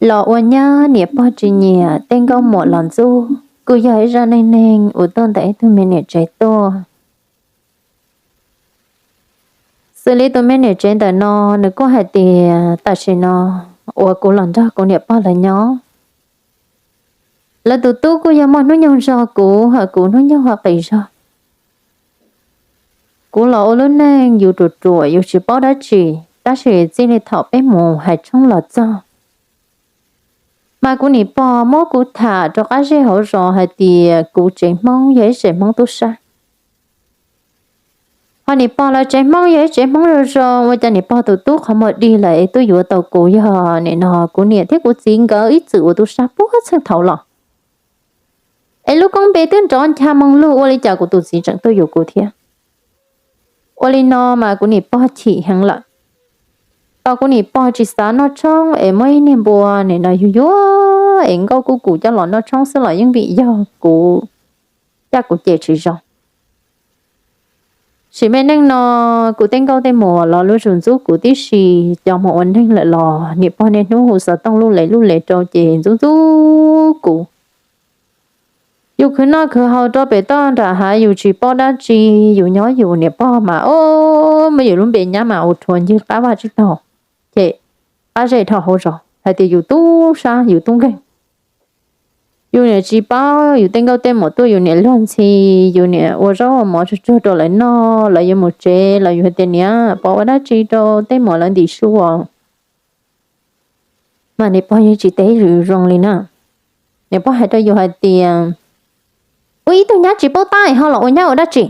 los ua nyab niam pog tsis nyiam, tej nkauj muam los ntxub, kuj yog ib zaj neej neeg uas tuaj ntawm ib tug me niam tsev tuaj. Xws li tus me niam tsev ntawm no, nws kuj hais tias tam sim no uas kuv los nrog kuv niam pog lawv nyob, lawv tus tub kuj yog muaj hnub nyoog zog kuv, hos kuv hnub nyoog ho qis zog. Kuv los ua lub neej yus ruam ruam yus tsis paub dab tsi, tab sis txij li thaum peb mus hais tshoob los txog, mas kuv niam pog muab kuv tham rau qab zej hauv zos hais tias kuv tsev Hmoob yog ib tsev Hmoob tub sab. Hos niam pog lawv tsev Hmoob yog ib tsev Hmoob zoo zoo, ua cas niam pog tus tub qhov muag dig lawm es tuaj yuav tau kuv, yog nim no kuv niam thiab kuv txiv nkawd ib txwm ua tub sab puag txheej thaum los, es lub koob npe twb nrov ncha moo lug, ua li cas kuv tus txiv tseem tuaj yuav kuv thiab. Ua li no mas kuv niam pog chim heev lawm. Tau kuv niam pog tsis xav noj tshoob es muab ib niag npua nim no yuag yuag es nkauj kuj kum coj los noj tshoob xwb los yeej vim yog kuv caj kuv ces tsis zoo. Sim me neej no, kuv tej nkauj tej muam los lub zus ntxub kuv tib si, cov mus ua neeg lawm los niam pog niaj hnub hu xov tooj lub lev lub lev rau ces ntxub ntxub kuv. Yus khwv noj khwv haus rau pem toj nram hav yus tsis paub dab tsi, yus nyob yus niam pog mas o, muab yus lub npe nyab mas ua rhuav ncig qab vaj tsib taug, ces qab zej dhau hauv zos hais tias yus tub sab yus tub nkeeg. Yus niam tsis paub yus tej nkauj tej muam tuaj, yus niam luag ntxhi, yus niam ua zaub ua mov tsuag tsuag rau lawv noj, lawv yuav mus tsev los yus hais tias niam pov ua dab tsi rau tej muam lawv ntim su os. Mas niam pog yeej tsis teb yus zoo li na. Niam pog hais rau yus hais tias, ua ib tug nyab tsis paub tab ho los ua nyab ua dab tsi?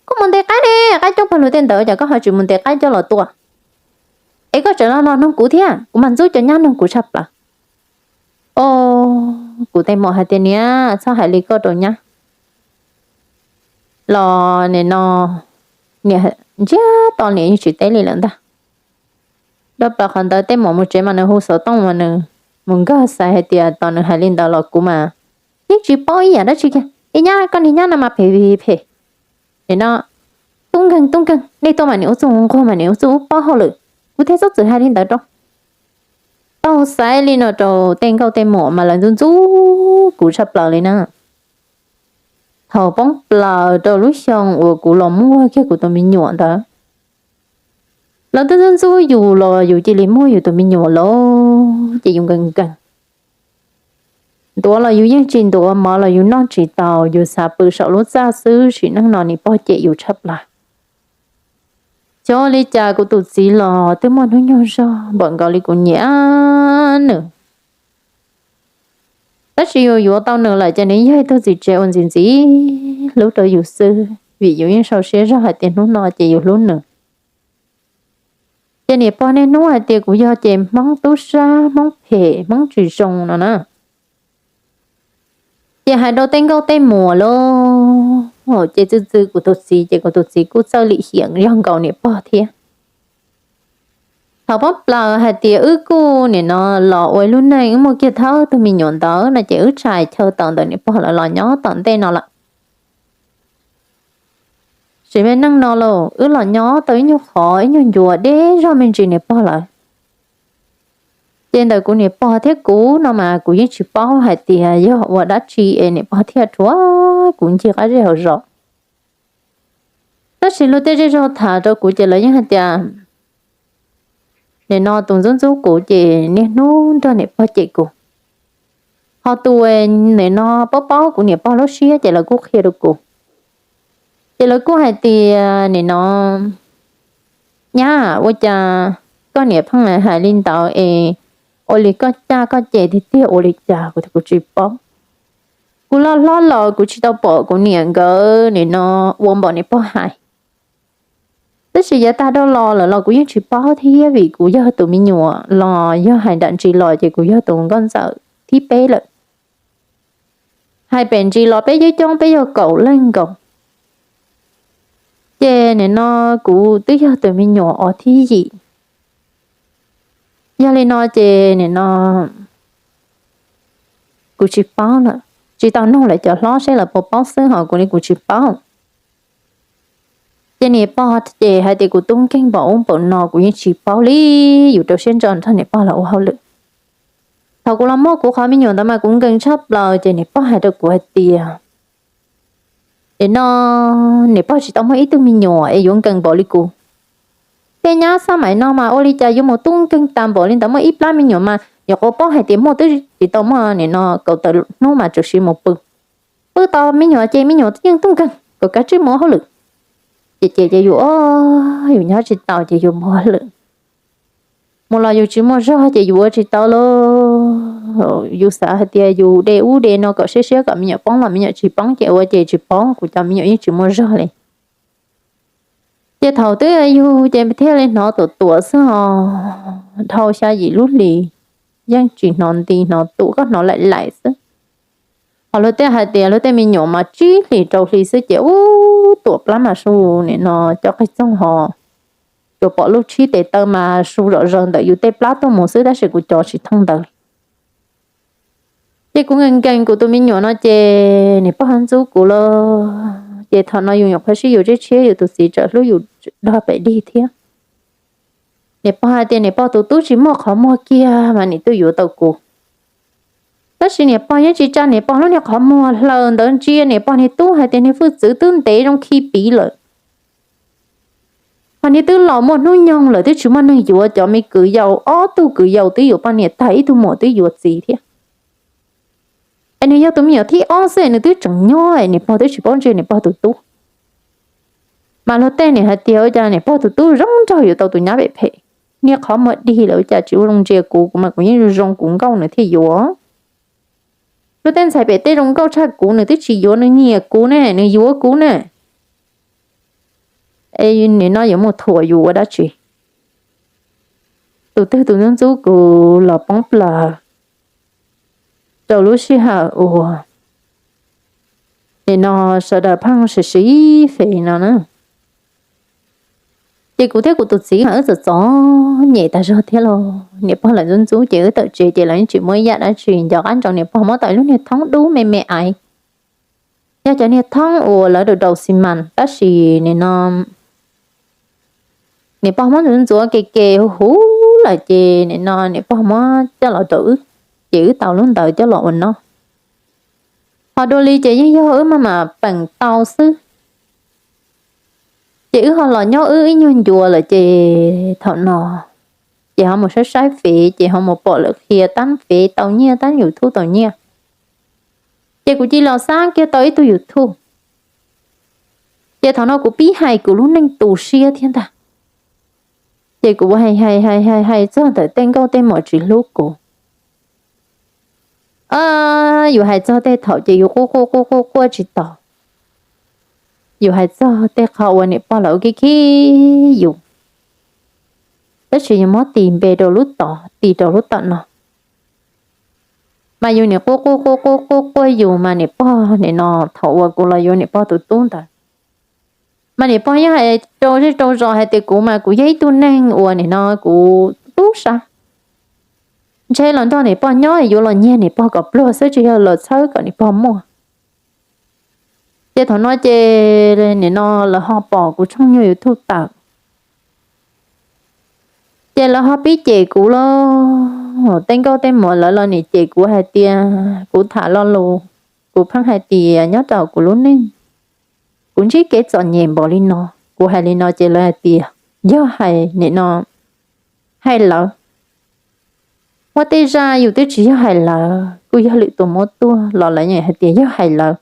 Koj mus ntes qaib ne, qaib coob pawg lug tej ntawd, cas koj ho tsis mus ntes qaib coj los tua? Es koj tseem los los noog kuv thiab, kuv mas ntxub cov nyab noog kuv tshaj plaws. O, kuv tej muam hais tias niam txhob hais li koj rau nyab. Los nim no niam ntsiag to niam yeej tsis teb li lawm ntag. Rau plaws qhov ntawd tej muam mus tsev mas nws hu xov tooj mas nws mus nkag xaiv hais tias tos nws hais li ntawd los kuv mas yeej tsis paub ib yam dab tsi kiag. Ib nyab koj niag nyab no mas phem phem. Nim no tub nkeeg tub nkeeg, nej tuaj mas nim ua txuj nquag mas nim ua txuj ub pob hauj lwm, kuv thiaj txhob txwm hais li ntawd rau. Tau xaiv li no rau tej nkauj tej muam mas lawv ntxub ntxub kuv tshaj plaws li na. Thaum poob plaws rau lub xyoo uas kuv los muaj kiag kuv tus me nyuam ntawd, lawv twb ntxub ntxub yus los yus cia li muaj yus tus me nyuam lawm ces yus nkees nkees. Ntuav los yus yeej tsis ntuav, mov los yus noj tsis tau, yus xav pw saum lub txaj xwb, sim neej no niam pog cem yus tshaj plaws. Xyov li cas kuv tus txiv los twb muaj hnub nyoog zog npaum nkaus li kuv nyiam nws. Tab sis yus yuav tau nws lawm ces nws yog ib tug txiv tsev uas ntxim ntxim hlub rau yus xwb, vim yus yeej sau siab zog hais tias hnub no ces yus hlub nws. Ces niam pog niaj hnub hais tias kuv yog ces Hmoob tub sab, Hmoob phem, Hmoob tsis zoo no na. Ces hais rau tej nkauj tej muam lauj, ces txwj txwv kuv tus txiv ces kuv tus txiv kuj txawj lim hiam yog nkaus niam pog thiab. Thaum poob plaws hais tias wb kuj nim no los ua ib lub neej wb muaj kiag thawj tug me nyuam ntawd no ces wb tshais chaw tawm ntawm niam pog lawv los nyob tom ntej no lawm. Sim me neej no lauj, wb los nyob tau ib nyuag qhov ib nyuag ncua deb zog me ntsis niam pog lawv. Ces ntawm kuv niam pog thiab kuv no mas kuv yeej tsis paub hais tias yog ua dab tsi es niam pog thiaj rhuav kuv ncig qab zej hauv zos. Tab sis luag tej zej zog tham rau kuv ces lawv yeej hais tias nim no tus ntxub ntxub kuv ces niaj hnub nrog niam pog cem kuv. Ho tus nim no paub paub kuv niam pog lub siab ces lawv kuj qhia rau kuv. Ces lawv kuj hais tias nim no nyab, ua cas koj niam pheej hais li ntawd es ua li koj caj koj ces tiag tiag ua li cas? Kuv tias kuv tsis paub. Kuv loj hlob los kuv tsis tau pom kuv niam nkawd nim no ua npaum niam pog hais. Tab sis yav tag dhau los lawm los kuv yeej tsis paub thiab vim kuv yog tus me nyuam los yog hais nram ntsis los ces kuv yog tus nkauj ntxawm thib peb lawm. Hais pem ntsis los peb coob coob peb yog kaum leej nkaus. Ces nim no kuv twb yog tus me nyuam os thib yim. Yog li no ces nim no kuv tsis paub lawm, tsis tau nug lawv cov hlob seb lawv puas paub xwb ho kuv li kuv tsis paub. Ces niam pog ces hais tias kuv tub nkeeg npaum ub npaum no kuv yeej tsis paub li, yus rau siab ntso nrog niam pog los ua hauj lwm. Thaum kuv los muaj kuv qhov me nyuam ntawd mas kuv nkees tshaj plaws ces niam pog hais rau kuv hais tias, es no niam pog tsis tau muaj ib tug me nyuam es yuav nkees npaum li kuv. Tej nyab xab maim no mas ua li cas yuav mus tub nkeeg tas npaum li ntawd, muaj ib plab me nyuam mas nyuam qhuav paub hais tias muaj twb tsis tau muaj nim no kaum tawm hnub mas tsuas sim mus pw. Pw tau me nyuam ces me nyuam yeej tub nkeeg kom kav tsij mus ua hauj lwm. Ces ces ces yus, o, yus nyob tsis tau ces yus mus ua hauj lwm. Mus los yus tsis muaj zog ces yus ua tsis tau lauj. Yus xav hais tias yus de ub de no kom siab siab kom me nyuam poob los me nyuam tsis poob ces ua ces tsis poob, kuv cov me nyuam yeej tsis muaj zog li. Ces thaum twb yug ces thiaj li hnov tuam tuam xwb os, dhau xya yim lub hlis yeej tsis hnov nti hnov tuam, koj hnov laim laim xwb. Ho luag tej hais tias luag tej me nyuam mas tsib hlis rau hli xwb ces ub tuam plab mas su nim no cov qig txoog ho tsuas pom lub tshib tes taw mas su zom zaws ntawm yus tej plab tuaj mus xwb tab sis kuv cov tsis thooj ntawd li. Ces kuv nkees nkees kuv tus me nyuam no ces niam pog ntxub kuv lawm. Ces thaum no yus nyuam qhuav sib yus tshiab tshiab yus tus txiv tseem hlub yus dog pem dig thiab. Niam pog hais tias niam pog tus tub tsis muaj qhov muag kiag mas nim twb yuav tau kuv. Tab sis niam pog yeej tsis tsa niam pog lub niag qhov muag hlaws ntawd ntsia niam pog niag tub hais tias niag hwj txwv twb ntev zoo khi piv lawm. Ho niag twb los muaj hnub nyoog lawm twb tsis muaj neeg yuav, cov me kwv yau ob tug kwv yau twb yuav poj niam tag, ib tug muam twb yuav txiv thiab. Es nws yog tus me nyuam thib ob xwb nws twb tseem nyob es niam pog twb tsis paub ntsia niam pog tus tub. Mas luag tej nim hais tias ua cas niam pog tus tub zoo nraug yuav tau tus nyab phem phem, niag qhov muag dig lawm ua cas tsis ua zoo ntsia kuv, kuv mas kuv yeej zoo zoo kuv nkauj nws thiaj yuav. Luag tej ntxhais pem teb zoo nkauj tshaj kuv nws twb tsis yuav, nws nyiam kuv ne, nws yuav kuv ne. Es nim no yuav mus thuam yus ua dab tsi? Tus twg tus ntxub ntxub kuv los poob plaws rau lub sij hawm uas nim no sawv daws pheej siv siv fem no na. Ces kuv thiab kuv tus txiv mas wb txom txom nyem tas zog thiab los niam pog lawv ntxub ntxub ces wb tawm tsev ces lawv yeej tsis muaj ib yam dab tsi, nco qab ntsoov niam pog muab tau ib lub niag thoob dub me me aiv. Yog cov niag thoob uas lawv daus daus xi mas tab sis nim no niam pog muab ntxuav ntxuav ke ke huv huv lawm ces nim no niam pog muab coj los rau wb, ces wb tau lub ntawd coj los ua noj. Ho dua li ces yeej yog wb maj mam peem tau xwb. Ces wb ho los nyob wb ib nyuag ncua lawm ces thaum no ces ho mus saib saib fev ces ho mus pom lawv qhia tab fev tau nyiaj tab YouTube tau nyiaj. Ces kuv cia li los xab kiag tau ib tug YouTube. Ces thaum no kuv pib hais kuv lub neej tu siab thiab ntag. Ces kuv hais hais hais hais hais txog ntawm tej nkauj tej muam tsis hlub kuv. Yus hais txog tej thaum ces yus quaj quaj quaj quaj quaj tsis tau. Yus hais txog tej qhov uas niam pog lawv ua khib khib yus, tab sis yus muab tis npe rau lub tod, tis rau lub tom no. Mas yus nim quaj quaj quaj quaj quaj quaj yus mas niam pog nim no thaum uas kuv los yuav niam pog tus tub ntawd, mas niam pog yeej hais rau zej rau zos hais tias kuv mas kuv yog ib tug neeg uas nim no kuv tub sab, ntshe los nrog niam pog nyob yuav los nyiag niam pog kom pluag xwb tsis yog los txhawb kom niam pog muaj. Ces thaum no ces nim no lawv ho pom kuv tshooj nyuag YouTube tawm, ces lawv ho pib cem kuv lauj. Tej nkauj tej muam lawv los nim cem kuv hais tias kuv tham lo lus, kuv pheej hais tias nyob rau kuv lub neej, kuv ntsib kev txom nyem npaum li no. Kuv hais li no ces lawv hais tias yog hais nim no hais lawv. Muaj tej zaj yus twb tsis yog hais lawv, kuj yog lwm tus muab tuaj los lawv yeej hais tias yog hais lawv.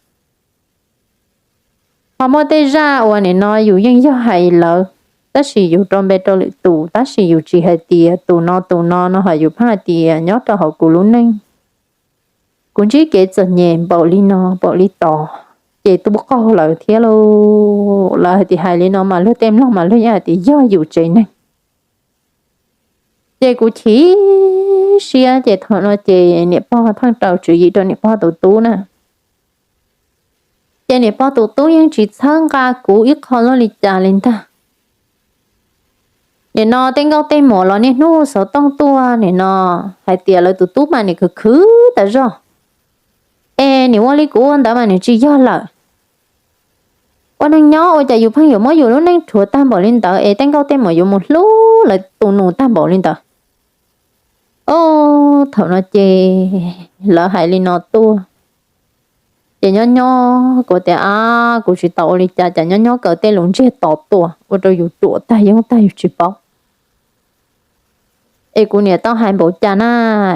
Ho muaj tej zaj uas nim no yus yeej yog hais lawv, tab sis yus rau npe rau lwm tus, tab sis yus tsis hais tias tus no tus no no ho yus pheej hais tias nyob rau hauv kuv lub neej, kuv ntsib kev txom nyem npaum li no npaum li tod, ces tu qaug lawv thiab lauj. Lawv hais tias hais li no mas luag tej mloog mas luag yeej hais tias yog yus tsev neeg. Ces kuv chim siab ces thaum no ces niam pog pheej rau tswv yim rau niam pog tus tub na. Ces niam pog tus tub yeej tsis txhawb nqa kuv ib qho loj li cas li ntag. Nim no tej nkauj tej muam los niaj hnub xov tooj tuaj nim no hais tias lawv tus tub mas nim khwv khwv tas zog, es nim ua li kuv ua ntawd mas nim tsis yog lawm. Ua neeg nyob ua cas yus pheej yuav muab yus lub neej rhuav tag npaum li ntawd es tej nkauj tej muam yuav mus hlub lawv tus nus tag npaum li ntawd. Os, Thaum no ces lawv hais li no tuaj, ces nyob nyob kuv tias, a, kuv tsis tau ua li cas, cas nyob nyob kaw tej lus ntsiag to tuaj ua rau yus ruam tag yoob tag yus tsis paub. Es kuv niam tau hais npaum cas na,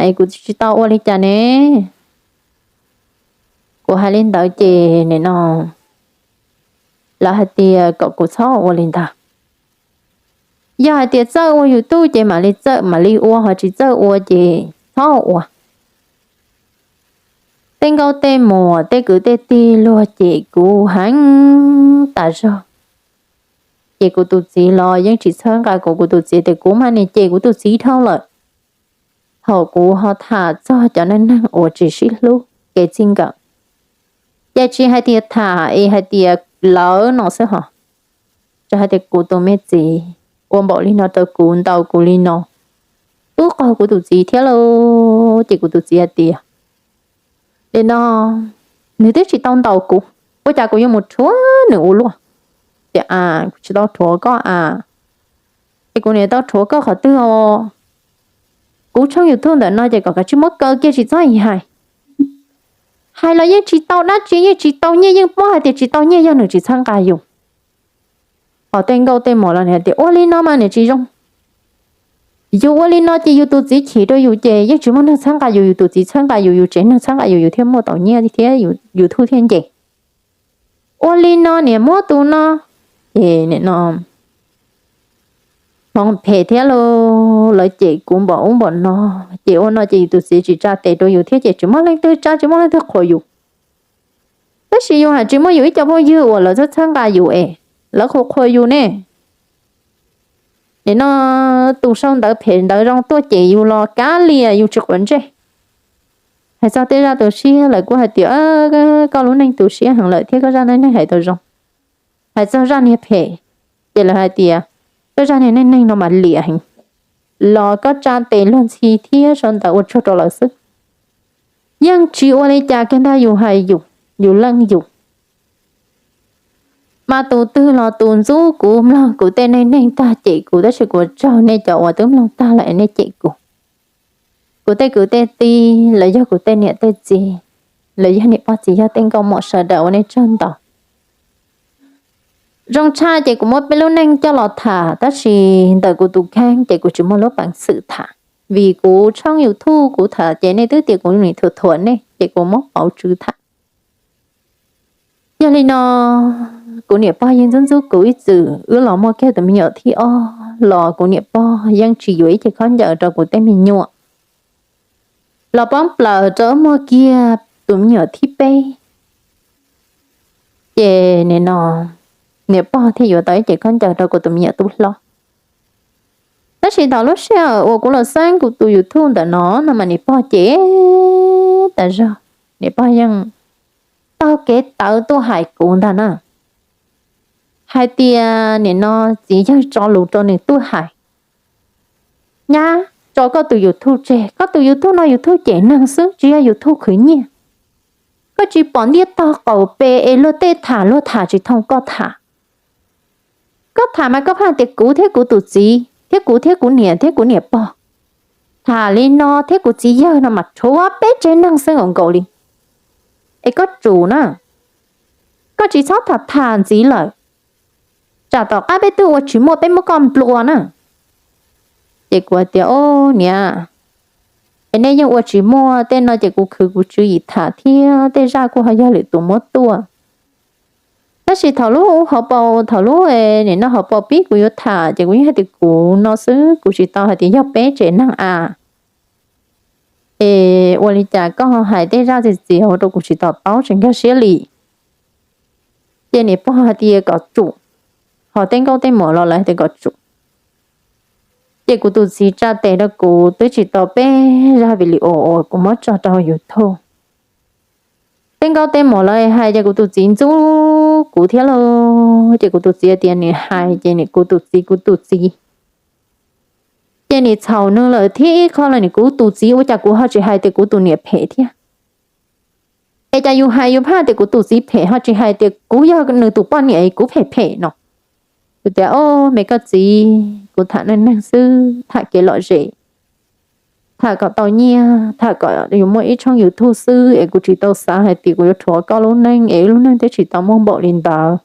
es kuv tsis tau ua li cas ne. Kuv hais li ntawd ces nim no lawv hais tias kom kuv txhob ua li ntawd. Yog hais tias txawj ua YouTube ces mam li txawj mam li ua, ho tsis txawj ua ces txhob ua. Tej nkauj tej muam tej kwv tej tij luag cem kuv heev tas zog. Ces kuv tus txiv los yeej tsis txhawb nqa kuv, kuv tus txiv tias kuv mas niam cem kuv tus txiv dhau lawm. Thaum kuv ho tham txog cov neej neeg uas tsis sib hlub kev txij nkawm, ces tsis hais tias tham es hais tias lawv no xwb hos, tsis hais tias kuv tus me txiv ua npaum li no rau kuv, ntaus kuv li no, twb qaug kuv tus txiv thiab lauj. Ces kuv tus txiv hais tias, li no, nws twb tsis tau ntaus kuv, ua cas kuv yuav mus rhuav nws ua luaj? Tias, a, kuv tsis tau rhuav koj a. Es kuv niam tau rhuav koj qhov twg os? Kuv tshooj YouTube ntawm no ces kom kav tsij muab kaw kiag tsis txhob hais. Hais los yeej tsis tau dab tsi, yeej tsis tau nyiaj, yeej paub hais tias tsis tau nyiaj yog nws tsis txhawb nqa yus. Ho tej nkauj tej muam los nws hais tias ua li no mas nws tsis zoo. Yus ua li no ces yus tus txiv chim rau yus ces yeej tsis muaj neeg txhawb nqa yus, yus tus txiv txhawb nqa yus, yus tsev neeg txhawb nqa yus, yus thiaj muaj tau nyiaj thiab YouTube thiaj nce. Ua li no niam muab tus no, ces nim no hmoov phem thiab lauj, lawv cem kuv npaum ub npaum no, ces ua no ces yus tus txiv tsis tsa tes rau yus thiab ces tsis muaj leej twg tsa tsis muaj leej twg qhuas yus. Tab sis yus hais tsis muaj yus ib co phooj ywg uas lawv txhawb txhawb nqa yus es lawv qhuas qhuas yus ne. Nim no tus sau ntawv phem ntawv zoo tuaj cem yus los kav liam yus tsis quav ntsej. Hais txog tej zaj tu siab lawv kuj hais tias koj lub neej tu siab heev lawm thiab koj zaj neej neeg hais tau zoo. Hais txog zaj niag phem, ces lawv hais tias koj zaj niag neej neeg no mas liam heev, los koj tsa tes luag ntxhi thiab sau ntawv ua tsuag rau lawv xwb. Yeej tsis ua li cas kiag ntag, yus hais yus, yus leej yus. Mas tus twg los tus ntxub kuv, mloog kuv tej neej neeg tag cem kuv, tab sis kuv tsaug nej cov uas twb mloog tag lawm nej cem kuv. Kuv tej kwv tej tij, los yog kuv tej niam tej txiv, los yog niam pog txiv yawg tej nkauj muam sawv daws ua nej tsaug ntau. Zoo tshaj ces kuv muab peb lub neej coj los tham, tab sis ntawm kuv tus kheej ces kuv tsis muaj lub peev xwm tham, vim kuv tshooj YouTube kuv tham ces nej twb tias kuv nim thuam thuam nej ces kuv muab pauv tswv tham. Yog li no, kuv niam pog yeej ntxub ntxub kuv ib txwm, wb los muaj kiag tus me nyuam thib ob los kuv niam pog yeej tsis yuav ib ce khaub ncaws rau kuv tej me nyuam, los poob plaws rau wb muaj kiag tus me nyuam thib peb. Ces nim no niam pog thiaj yuav tau ib ce khaub ncaws rau kuv tus me nyuam tub hlob. Tab sis thaum lub sij hawm uas kuv los xeeb kuv tus YouTube ntawm no no mas niam pog cem tas zog, niam pog yeej taug kev tawv tuaj hais kuv ntag na, hais tias nim no txiv yawg tso lus rau nws tuaj hais, nyab, tso koj tus YouTube tseg, koj tus YouTube no YouTube cem neeg xwb tsis yog YouTube khwv nyiaj. Koj tsis pom ntiaj tog qaum pes es luag tej tham luag tham tsis thooj koj tham. Koj tham mas koj pheej tias kuv thiab kuv tus txiv thiab kuv thiab kuv niam thiab kuv niam pog, tham li no thiab kuv txiv yawg no mas rhuav peb tsev neeg xwb nkaus nkaus li. Es koj tsum na, koj tsis txhob tham tham ntxiv lawm, tsam tom qab peb twb ua tsis muaj peb muab koj nplua na. Ces kuv hais tias, o, niam, es nej yeej ua tsis muaj tej no ces kuv khwv kuv tswv yim tham thiab tej zaj kuj ho yog lwm tus muab tuaj. Tab sis thaum lub hauv paus, thaum lub nim no hauv paus pib kuv yuav tham ces kuv yeej hais tias kuv no xwb, kuv tsis tau hais tias yog peb tsev neeg a. Es ua li cas koj ho hais tej zaj txiv txiv ua rau kuv tsis to taub tsis nkag siab li. Ces niam pog hais tias kom tsum, ho tej nkauj tej muam los lawv hais tias kom tsum. Ces kuv tus txiv tsa tes rau kuv twb tsis tau peb zaj video uas kuv muab tso rau YouTube. Tej nkauj tej muam lawv hais ces kuv tus txiv ntxub kuv thiab lauj. Ces kuv tus txiv tias nws hais ces nws kuv tus txiv kuv tus txiv. Ces nws txhaum nws lawm thiab ib qho los nws kuv tus txiv, ua cas kuv ho tsis hais tias kuv tus niam phem thiab? Es cas yus hais yus pheej tias kuv tus txiv phem ho tsis hais tias kuv yog nws tus poj niam kuv phem phem no? Kuv tias, o, me koj txiv, kuv tham neej neeg xwb, tham kev lom zem, tham kom tau nyiaj, tham kom yus muaj ib tshooj YouTube xwb es kuv tsis tau xav hais tias kuv yuav rhuav koj lub neej es wb lub neej thiaj tsis tau muaj npaum li ntawd.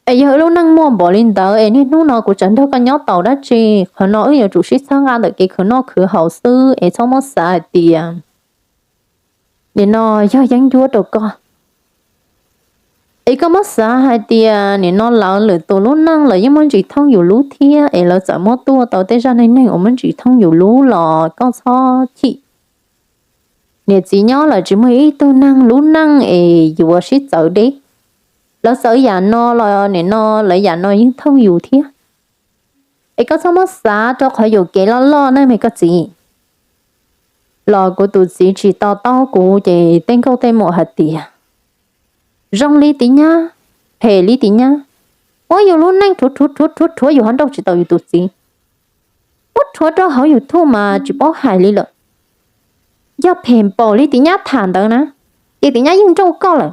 Es yog wb lub neej muaj npaum li ntawd es niaj hnub no kuv tsam nrog koj nyob tau dab tsi? Qhov no wb yuav tsum sib txhawb nqa ntawm kev khwv noj khwv haus xwb es txhob muab xav hais tias nim no yog yeeb ncuab rau koj. Es koj muab xav hais tias nim no lawv lwm tus lub neej lawv yeej muaj ntsis thooj yus lub thiab es lawv txawm muab tuaj tau tej zaj neej neeg uas muaj ntsis thooj yus lub los koj txhob chim. Niam txiv nyob lawm tsis muaj ib tug neeg lub neej es yuav sib txawv deb. Lawv txawv yam no los nim no lawv yam no yeej thooj yus thiab. Es koj txhob muab xav rau qhov yuam kev loj loj na me koj txiv. Los kuv tus txiv tsis to taub kuv ces tej nkauj tej muam hais tias zoo li tiv nyab, phem li tiv nyab, muab yus lub neej rhuav rhuav rhuav rhuav yus ho nrauj tsis tau yus tus txiv. Muab rhuav rau hauv YouTube mas tsis paub hais li lawm. Yog phem npaum li tiv nyab tham ntawd na, ces tiv nyab yeej nrauj koj lawm.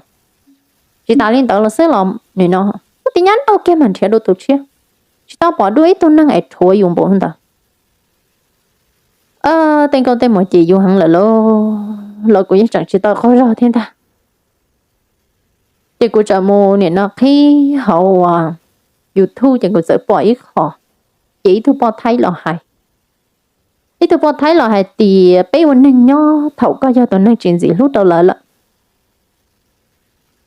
Tsis tas li ntawd los xwb los nim no muab tiv nyab nrauj kiag mas nrhiav dua tus tshiab. Tsis tau pom dua ib tug neeg es rhuav yus npaum ntawd. Tej nkauj tej muam ces yus heev lawm lauj, los kuv yeej tseem tsis tau qaug zog thiab ntag. Ces kuv txawm mus nim no qhib hauv uas YouTube ces kuv txawm pom ib qho, ces ib tug poj thaib los hais, ib tug poj thaib los hais tias peb ua neeg nyob thaum koj yog tus neeg tsis ntxim hlub rau lawv lawm,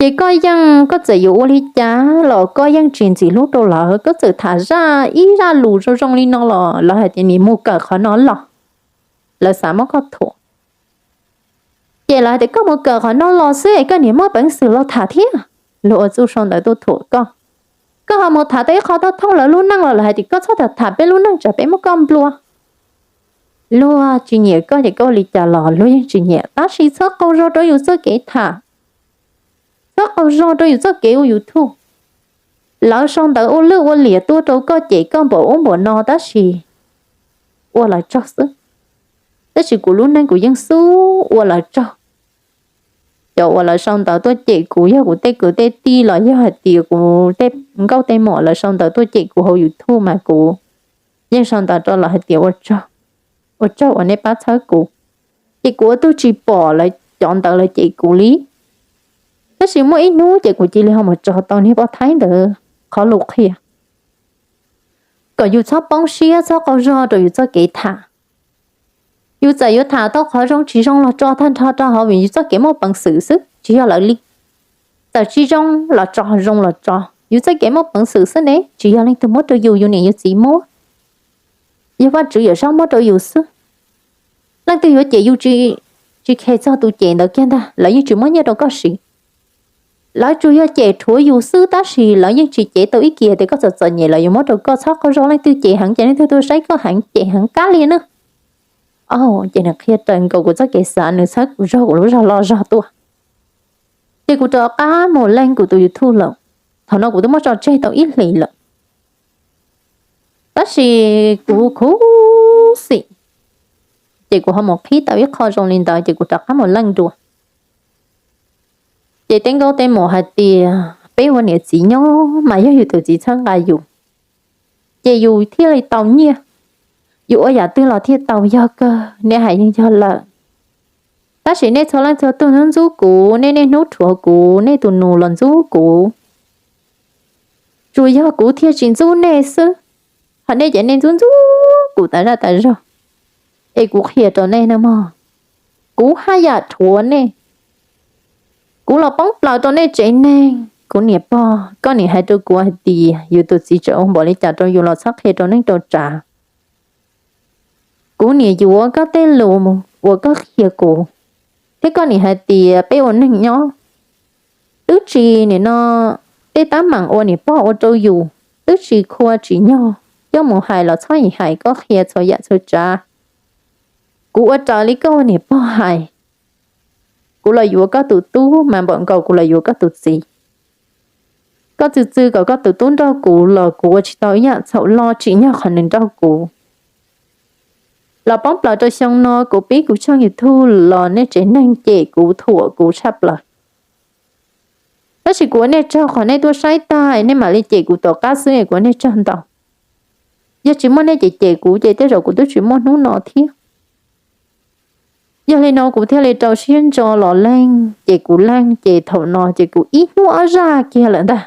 ces koj yeej, koj txawm yuav ua li cas los koj yeej tsis ntxim hlub rau lawv. Koj txawm tham zaj ib zaj lus zoo zoo li no los lawv hais tias nim mus kawm qhov no los, lawv xav muab koj thuam. Ces lawv hais tias koj mus kawm qhov no los xwb es koj niam muaj peev xwm los tham thiab. Luag ua txuj sau ntawv tuaj thuam koj, koj ho mus tham tau ib qho thooj lawv lub neej los lawv hais tias koj txhob tham tham peb lub neej tsam peb muab koj nplua. Luag tsis nyiam koj ces koj ua li cas los luag yeej tsis nyiam, tab sis txhob qaug zog rau yus txoj kev tham, txhob qaug zog rau yus txoj kev ua YouTube. Lawv sau ntawv ua lwj ua liam tuaj rau koj cem koj npaum ub npaum no tab sis ua lawv tsaug xwb. Tab sis kuv lub neej kuv yeej xub ua lawv tsaug. Cov uas lawv sau ntawv tuaj cem kuv yog kuv tej kwv tej tij los yog hais tias kuv tej nkauj tej muam lawv sau ntawv tuaj cem kuv hauv YouTube mas kuv yeej sau ntawv rau lawv hais tias ua tsaug uas nej pab txhawb kuv. Ces kuv ua tug tsis pom lawv cov ntawd lawv cem kuv li. Tab sis muaj ib hnub ces kuv cia li ho mus tso tau niag poj thaib ntawd qhov lus qhia kom yus txhob poob siab txhob qaug zog rau yus txoj kev tham. Yus txawm yuav tham tau qhov zoo tsis zoo los tso tag nrho rau hauv vim yus txoj kev muaj peev xwm xwb tsis yog lawv li. Txawm tsis zoo los tso, zoo los tso, yus txoj kev muaj peev xwm xwb ne, tsis yog leej twg muab rau yus, yus niam yus txiv muab, yog Vajtswv Yawm Saub muab rau yus xwb. Leej twg yuav cem yus tsis khe txog tus cem ntawd kiag ntag, lawv yeej tsis muab nyiaj rau koj siv. Lawv tsuas yog cem rhuav yus xwb tab sis lawv yeej tsis cev tau ib kiag tias koj txom txom nyem los yuav muab rau koj. Txhob qaug zog leej twg cem heev ces leej twg tuaj saib koj heev, cem heev kab li na. Ces nws qhia raws nkaus kuv txoj kev xav, nws txhawb kuv zog kuv lub zog loj zog tuaj. Ces kuv rov qab mus leej kuv tus YouTube lawm. Thaum no kuv twb muab tso tseg tau ib hlis lawm, tab sis kuv khuv xim, ces kuv ho mus qhib tau ib qho zoo li ntawd ces kuv rov qab mus leej dua. Ces tej nkauj tej muam hais tias peb ua niam txiv nyob mas yog yus tus txiv txhawb nqa yus, ces yus thiaj li tau nyiaj, yus ua yam twg los thiaj tau. Yog kawg, nej hais yeej yog lawm. Tab sis nej txhua leej txhua tug ntxub ntxub kuv, nej niaj hnub rhuav kuv, nej tus nus los ntxub kuv. Tsuas yog kuv thiaj tsis ntxub nej xwb, ho nej ces nej ntxub ntxub kuv tas zaj tas zog. Es kuv qhia rau nej nawb mog, kuv haj yam rhuav nej. Kuv los poob plaws rau nej tsev neeg, kuv niam pog koj niam hais rau kuv hais tias yus tus txiv tseem ua npaum li cas rau yus los txhob qhia rau neej rau tsav. Kuv niam yuav koj tej lus uas koj qhia kuv, thiab koj niam hais tias peb ua neeg nyob twb tsis nim no tej teeb meem uas niam pog ua rau yus twb tsis khua tsis nyog coj mus hais los txhob hais, koj qhia txhua yam txhua tsav. Kuv ua raws li koj ua niam pog hais. Kuv los yuav koj tus tub mas npaum nkaus kuv los yuav koj tus txiv. Koj txwv txwv kom koj tus tub nrauj kuv los kuv ua tsis tau ib yam txhaum loj tsim nyog qhov nws nrauj kuv. Los poob plaws rau xyoo no kuv pib kuv tshooj YouTube los nej tsev neeg cem kuv thuam kuv tshaj plaws. Tab sis kuv ua nej tsaug qhov nej tuaj saib tag nej mam li cem kuv tom qab xwb es kuv ua nej tsaug ntau. Yog tsis muaj nej cem cem kuv ces tej zaum kuv twb tsis muaj hnub no thiab. Yog li no kuv thiaj li rau siab ntso los leej ces kuv leej ces thaum no ces kuv ib hnub ob zaj kiag lawm ntag.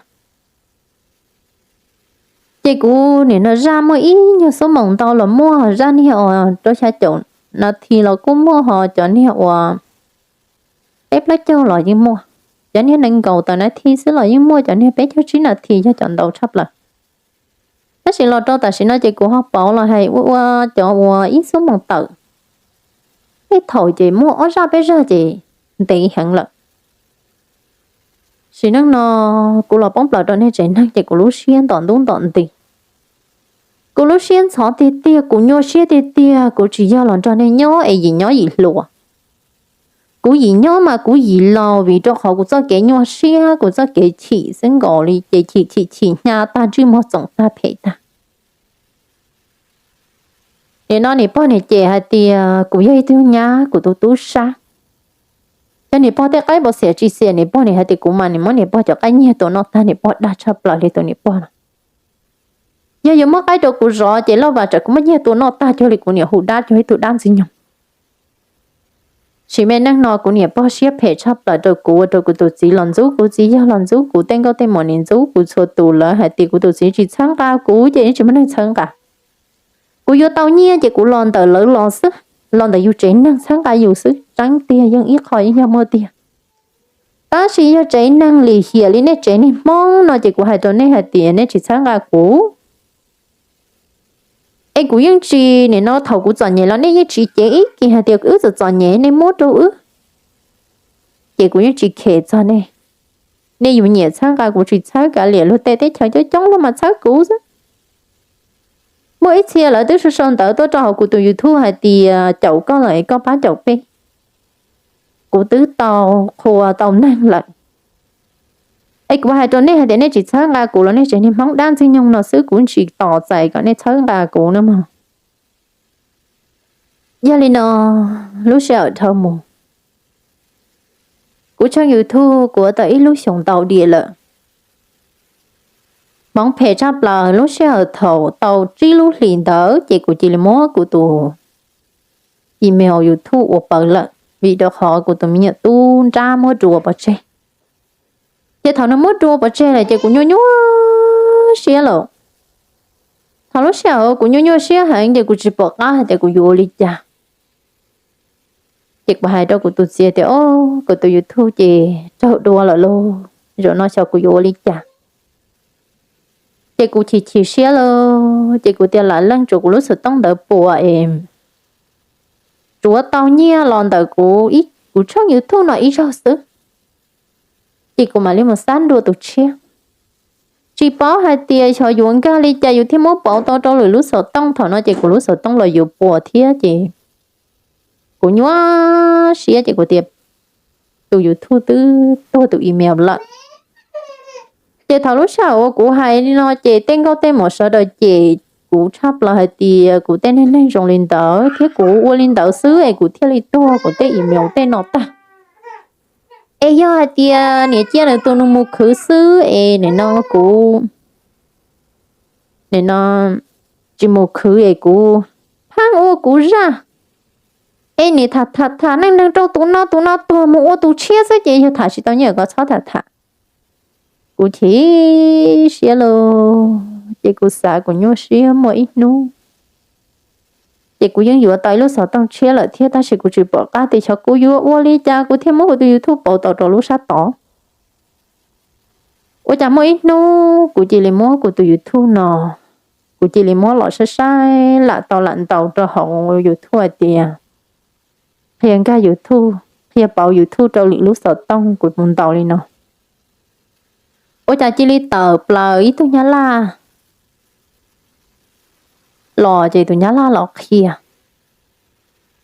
Ces kuv nim no zaj muaj ib nyuag xuab moos ntau los muaj, zaj niag uas rau xya caum nas this los kuj muaj, ho cov niag uas peb plaub caug los yeej muaj, cov niag nees nkaum tawm nas this xwb los yeej muaj, cov niag peb caug tsib nas this yog cov ntau tshaj plaws. Tab sis los rau tam sim no ces kuv ho pauv los hais ua ua cov uas ib xuab moos tawm, tej thaum ces muaj ob zaj peb zaj ces ntev heev lawm. Sim neej no kuv los poob plaws rau nej tsev neeg ces kuv lub siab ntom ntub ntom nti. Kuv lub siab ntxhov tiag tiag, kuv nyuaj siab tiag tiag, kuv tsis yog los nrog nej nyob es yim nyob yim hluas. Kuv yim nyob mas kuv yim laus vim rau qhov kuv txoj kev nyuaj siab, kuv txoj kev chim xwb nkaus li ces chim chim chim hnyav tag, ntsej muag txoom tag, phem tag. Nim no niam pog niam cem hais tias kuv yog ib tug nyab kuv tus tub sab. Yog niam pog tej qaib npau xiam tsis xiam niam pog, nim hais tias kuv mas nim muab niam pog cov qaib nyiag tua noj tag, niam pog dag tshaj plaws li tus niam pog no. Yog yuav muab qaib rau kuv zov ces laj vas tsam kuv muab nyiag tua noj tag cuag li kuv niam hu dab cuag ib tug dab ntxwg nyoog. Sim me neej no kuv niam pog siab phem tshaj plaws rau kuv, ua rau kuv tus txiv los ntxub kuv, txiv yawg los ntxub kuv, tej nkauj tej muam nim ntxub kuv txhua tus, lawv hais tias kuv tus txiv tsis txhawb nqa kuv ces yeej tsis muaj neeg txhawb nqa. Kuv yuav tau nyiaj ces kuv los ntawm lawv los xwb, los ntawm yus tsev neeg txhawb nqa yus xwb, tseeb tiag yeej ib qho yeej yog muaj tiag. Tab sis yog tsev neeg lim hiam li nej tsev neeg Hmoob no ces kuv hais rau nej hais tias nej tsis txhawb nqa kuv. Es kuv yeej tsis, nim no thaum kuv txom nyem los nej yeej tsis cev ib kis hais tias wb txom txom nyem nej muab rau wb. Ces kuv yeej tsis khem txog nej. Nej yus nyiam txhawb nqa kuv tsis txhawb, kav liam luag tej teb chaws coob coob luag mas txhawb kuv xwb. Muaj ib txhia lawv twb sau sau ntawv tuaj rau hauv kuv tus YouTube hais tias caum koj lawm es koj pab caum peb. Kuv twb tau qhua tau neeg lawm. Es kuv hais rau nej hais tias nej tsis txhawb nqa kuv los nej tsev niag Hmoob dab ntxwg nyoog no xwb, kuv tsis tos txais kom nej txhawb nqa kuv no mog. Yog li no, lub sij hawm dhau mus, kuv tshooj YouTube kuv ua tau ib lub xyoos ntau diam lawm. Hmoov phem tshaj plaws, lub sij hawm thaum tau tsib lub hlis ntawd ces kuv cia li muab kuv tus email YouTube ua pawv lawm, vim rau qhov kuv tus me nyuam tub nrab muab dua pov tseg. Ces thaum nws muab dua pov tseg lawm ces kuv nyuaj nyuaj siab lawm. Thaum lub sij hawm kuv nyuaj nyuaj siab heev ces kuv tsis pom qab hais tias kuv yuav ua li cas. Ces kuv hais rau kuv tus txiv tias, o, kuv tus YouTube ces raug dua lawm lauj, zaum no xyov kuv yuav ua li cas. Ces kuv chim chim siab lauj, ces kuv tias lam leej tsuav kuv lub xov tooj ntawd puas es tsuav tau nyiaj los ntawm kuv, kuv tshooj YouTube no ib zaug xwb, ces kuv mam li mus xab nrua tus tshiab. Tsis paub hais tias xyov yuav nkag li cas yus thiaj muab pauv tau rau lwm lub xov tooj. Thaum no ces kuv lub xov tooj los yuav puas thiab ces kuv nyuaj siab ces kuv tias tus YouTube twb tuag tus email lawm. Ces thaum lub sij hawm uas kuv hais li no ces tej nkauj tej muam sawv daws cem kuv tshaj plaws hais tias kuv tej neeg neeg zoo li ntawd thiab kuv ua li ntawd xwb es kuv thiaj li tuag kuv tej email tej no tag. Es yog hais tias niam cia nws tus nus mus khwv xwb es nim no kuv, nim no tsis mus khwv es kuv pheej ua kuv zaj. Es niam tham tham tham neej neeg rau tus no, tus no tuag mus ua tus tshiab xwb ces yog tham tsis tau nyiaj koj txhob tham tham. Kuv chim siab lauj, ces kuv xav kuv nyuaj siab muaj ib hnub ces kuv yeej yuav tau ib lub xov tooj tshiab lawm thiab, tab sis kuv tsis pom qab tias xyov kuv yuav ua li cas kuv thiaj muab kuv tus YouTube pauv tau rau lub sab tod. Ua cas muaj ib hnub kuv cia li muab kuv tus YouTube no, kuv cia li muab los saib saib lam tau lam ntaus rau hauv YouTube hais tias qhia nkag YouTube, qhia pauv YouTube rau lwm lub xov tooj, kuv mus ntaus li no. Ua cas cia li tawm plaws ib tug nyab laj los ces tus nyab laj los qhia,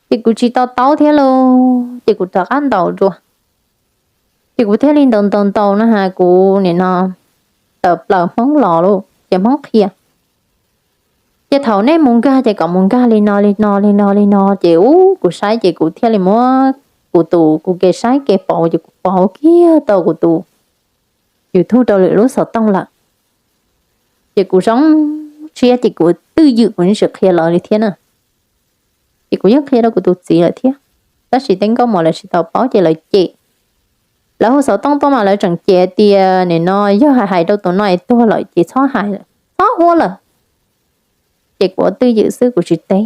ces kuv tsis to taub thiab lauj, ces kuv rov qab ntaus dua. Ces kuv thiaj li ntaus ntaus ntaus no has kuv nim no tawm plaws Hmoob los lauj, ces Hmoob qhia. Ces thaum nej mus nkag ces kom mus nkag li no li no li no li no, ces ub kuv saib ces kuv thiaj li muab kuv tus kuv kev saib kev pauv ces kuv pauv kiag tau kuv tus YouTube rau lwm lub xov tooj lawm. Ces kuv zoo siab ces kuv twj ywm kuv tsis qhia lawv li thiab na. Ces kuv yeej qhia rau kuv tus txiv lawm thiab, tab sis tej nkauj mos lawv tsis tau paub ces lawv cem. Lawv hu xov tooj tuaj mas lawv tseem cem tias nim no yog hais hais rau tus no es tuag lawm ces txhob hais, txhob ua lawm. Ces kuv ua twj ywm xwb kuv tsis teb.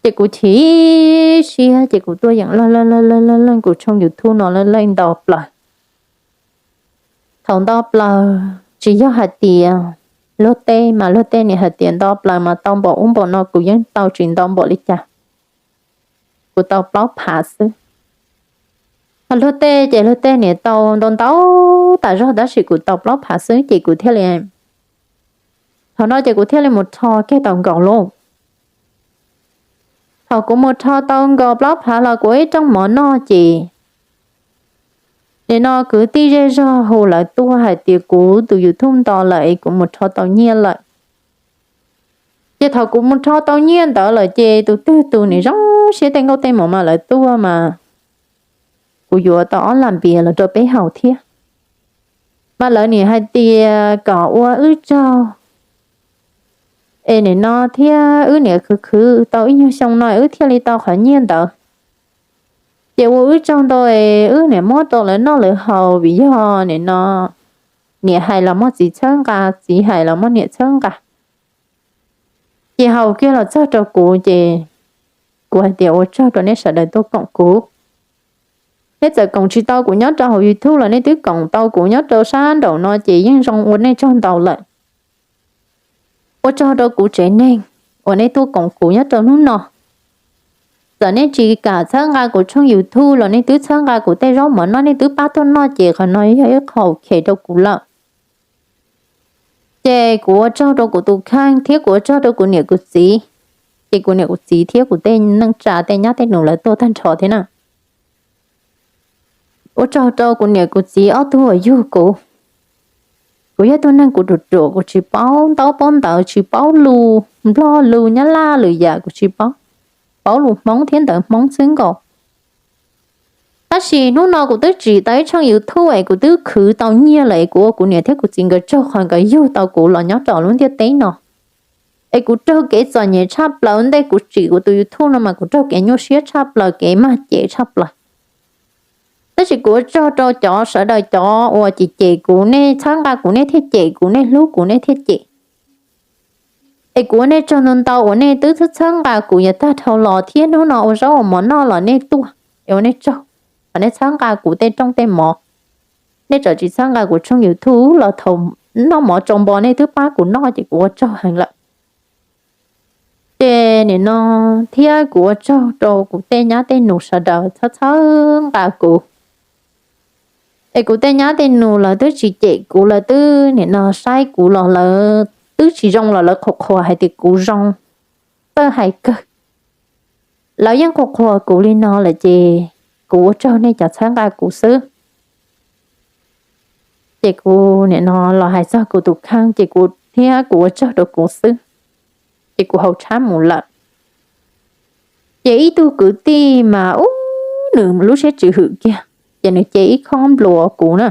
Ces kuv chim siab ces kuv tuaj yeem leej leej leej leej kuv tshooj YouTube no leej leej nto plaws. Thaum nto plaws tsis yog hais tias luag tej mas luag tej nim hais tias nto plaws mas tau npaum ub npaum no, kuv yeej tau tsis nto npaum li cas, kuv tau plaub phav xwb. Ho luag tej ces luag tej nim tau ntau ntau tas zog tab sis kuv tau plaub phav xwb ces kuv thiaj li, thaum no ces kuv thiaj li mus rho kiag tau nkaus lauj. Thaum kuv mus rho tau nkaus plaub phav los kuv ib rooj mov noj ces nim no kwv tij zej zog hu lawv tuaj hais tias kuv tus YouTube nto lawm es kuv mus rho tau nyiaj lawm. Ces thaum kuv mus rho tau nyiaj ntawd lawm ces tus twg tus nim zoo siab tej nkauj tej mos mas lawv tuaj mas kuv yuav tau ob lam npias los rau peb haus thiab. Mas lawv nim hais tias kom ua wb tsaug es nim no thiab wb nim khwv khwv tau ib nyuag xyoo no wb thiaj li tau qhov nyiaj ntawd. Ces ua wb tsaug ntau es wb nim muab rau lawv noj lawv haus vim yog nim no niam hais los muab txiv txhawb nqa, txiv hais los muab niam txhawb nqa. Ces haus kiag los txog rau kuv ces kuv hais tias ua tsaug rau nej sawv daws tuaj koom kuv. Nej txawm koom tsis tau kuv nyob rau hauv YouTube los nej twb koom tau kuv nyob rau sab nraum no ces yeej zoo ua nej tsaug ntau lawm. Ua tsaug rau kuv tsev neeg uas nej tuaj koom kuv nyob rau hnub no. Txawm nej tsis kam txhawb nqa kuv tshooj YouTube los nej twb txhawb nqa kuv tej zaub mov noj, nej twb pab tuaj noj ces qhov no yog ib qho khem rau kuv lawm. Ces kuv ua tsaug rau kuv tus kheej thiab kuv ua tsaug rau kuv niam kuv txiv. Ces kuv niam kuv txiv thiab kuv tej neej tsa tej nyab tej nus lawv tuaj tag nrho thiab na. Ua tsaug rau kuv niam kuv txiv ob tug uas yug kuv. Kuv yog tug neeg kuv ruam ruam, kuv tsis paub ntaub paub ntawv, tsis paub lus Nplog lus Nyab Laj lwm yam kuv tsis paub, paub lus Hmoob thiab ntawv Hmoob xwb nkaus. Tab sis hnub no kuv twb tsim tau ib tshooj YouTube es kuv twb khwv tau nyiaj lawm es kuv ua kuv niam thiab kuv txiv nkawd tsaug qhov nkawd yug tau kuv los nyob rau lub ntiaj teb no. Es kuv raug kev txom nyem tshaj plaws ntej kuv tsim kuv tus YouTube no mas kuv raug kev nyuaj siab tshaj plaws, kev mag cem tshaj plaws. Tab sis kuv ua tsaug rau cov sawv daws cov uas cem cem kuv, nej txhawb nqa kuv nej thiaj cem kuv, nej hlub kuv nej thiaj cem. Es kuv ua nej tsaug ntau ntau uas nej twb txhawb txhawb nqa kuv yav tag dhau los thiab hnub no ua zaub ua mov noj los nej tuaj, es ua nej tsaug. Qhov nej txhawb nqa kuv tej rooj tej mov, nej txawm tsis txhawb nqa kuv tshooj YouTube los thaum noj mov tsau npo nej twb pab kuv noj ces kuv ua tsaug heev lawm. Ces nim no thiab kuv ua tsaug rau kuv tej nyab tej nus sawv daws txhawb txhawb nqa kuv. Es kuv tej nyab tej nus lawv twb tsis cem kuv, lawv twb nim no saib kuv los lawv twb tsis zoo los lawv qhuas qhuas hais tias kuv zoo, txawj hais kawg. Lawv yeej qhuas qhuas kuv li no lawm ces kuv ua tsaug nej cov txhawb nqa kuv xwb. Ces kuv nim no los hais txog kuv tus kheej ces kuv thiab kuv ua tsaug rau kuv xwb. Ces kuv haus tshab mus lawm. Ces ib tug kwv tij mas ub nws lub siab tsis hwm kiag, ces nws ce ib khob nplua kuv na.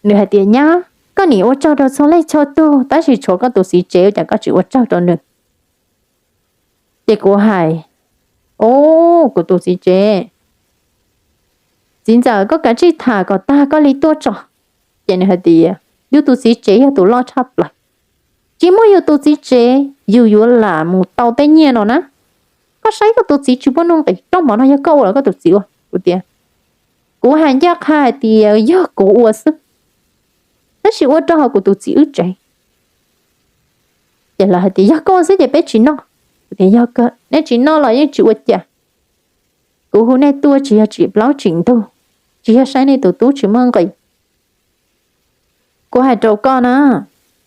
Nws hais tias, Nyab, koj nim ua tsaug rau txhua leej txhua tug tab sis tshuav koj tus txiv tsev ua cas koj tsis ua tsaug rau nws? Ces kuv hais, Ub, kuv tus txiv tsev, txiv ntxawm, koj kav tsij tham kom tag koj li tuaj tso. Ces nws hais tias yus tus txiv tsev yog tus loj tshaj plaws, tsis muaj yus tus txiv tsev yus yuav lam mus tau tej nyiaj no na. Koj saib koj tus txiv tsis muaj nuj nqis, rooj mov no yog koj ua los koj tus txiv ua? Kuv tias, kuv hais ncaj qha hais tias yog kuv ua xwb, tab sis ua rau hauv kuv tus txiv wb tsev. Ces lawv hais tias yog koj ua xwb ces peb tsis noj. Kuv tias yog kawg, nej tsis noj los yeej tsis ua cas. Kuv hu nej tuaj tsis yog tsim plaub tsim ntug, tsis yog saib nej tus tub tsis muaj nqis. Kuv hais rau koj na,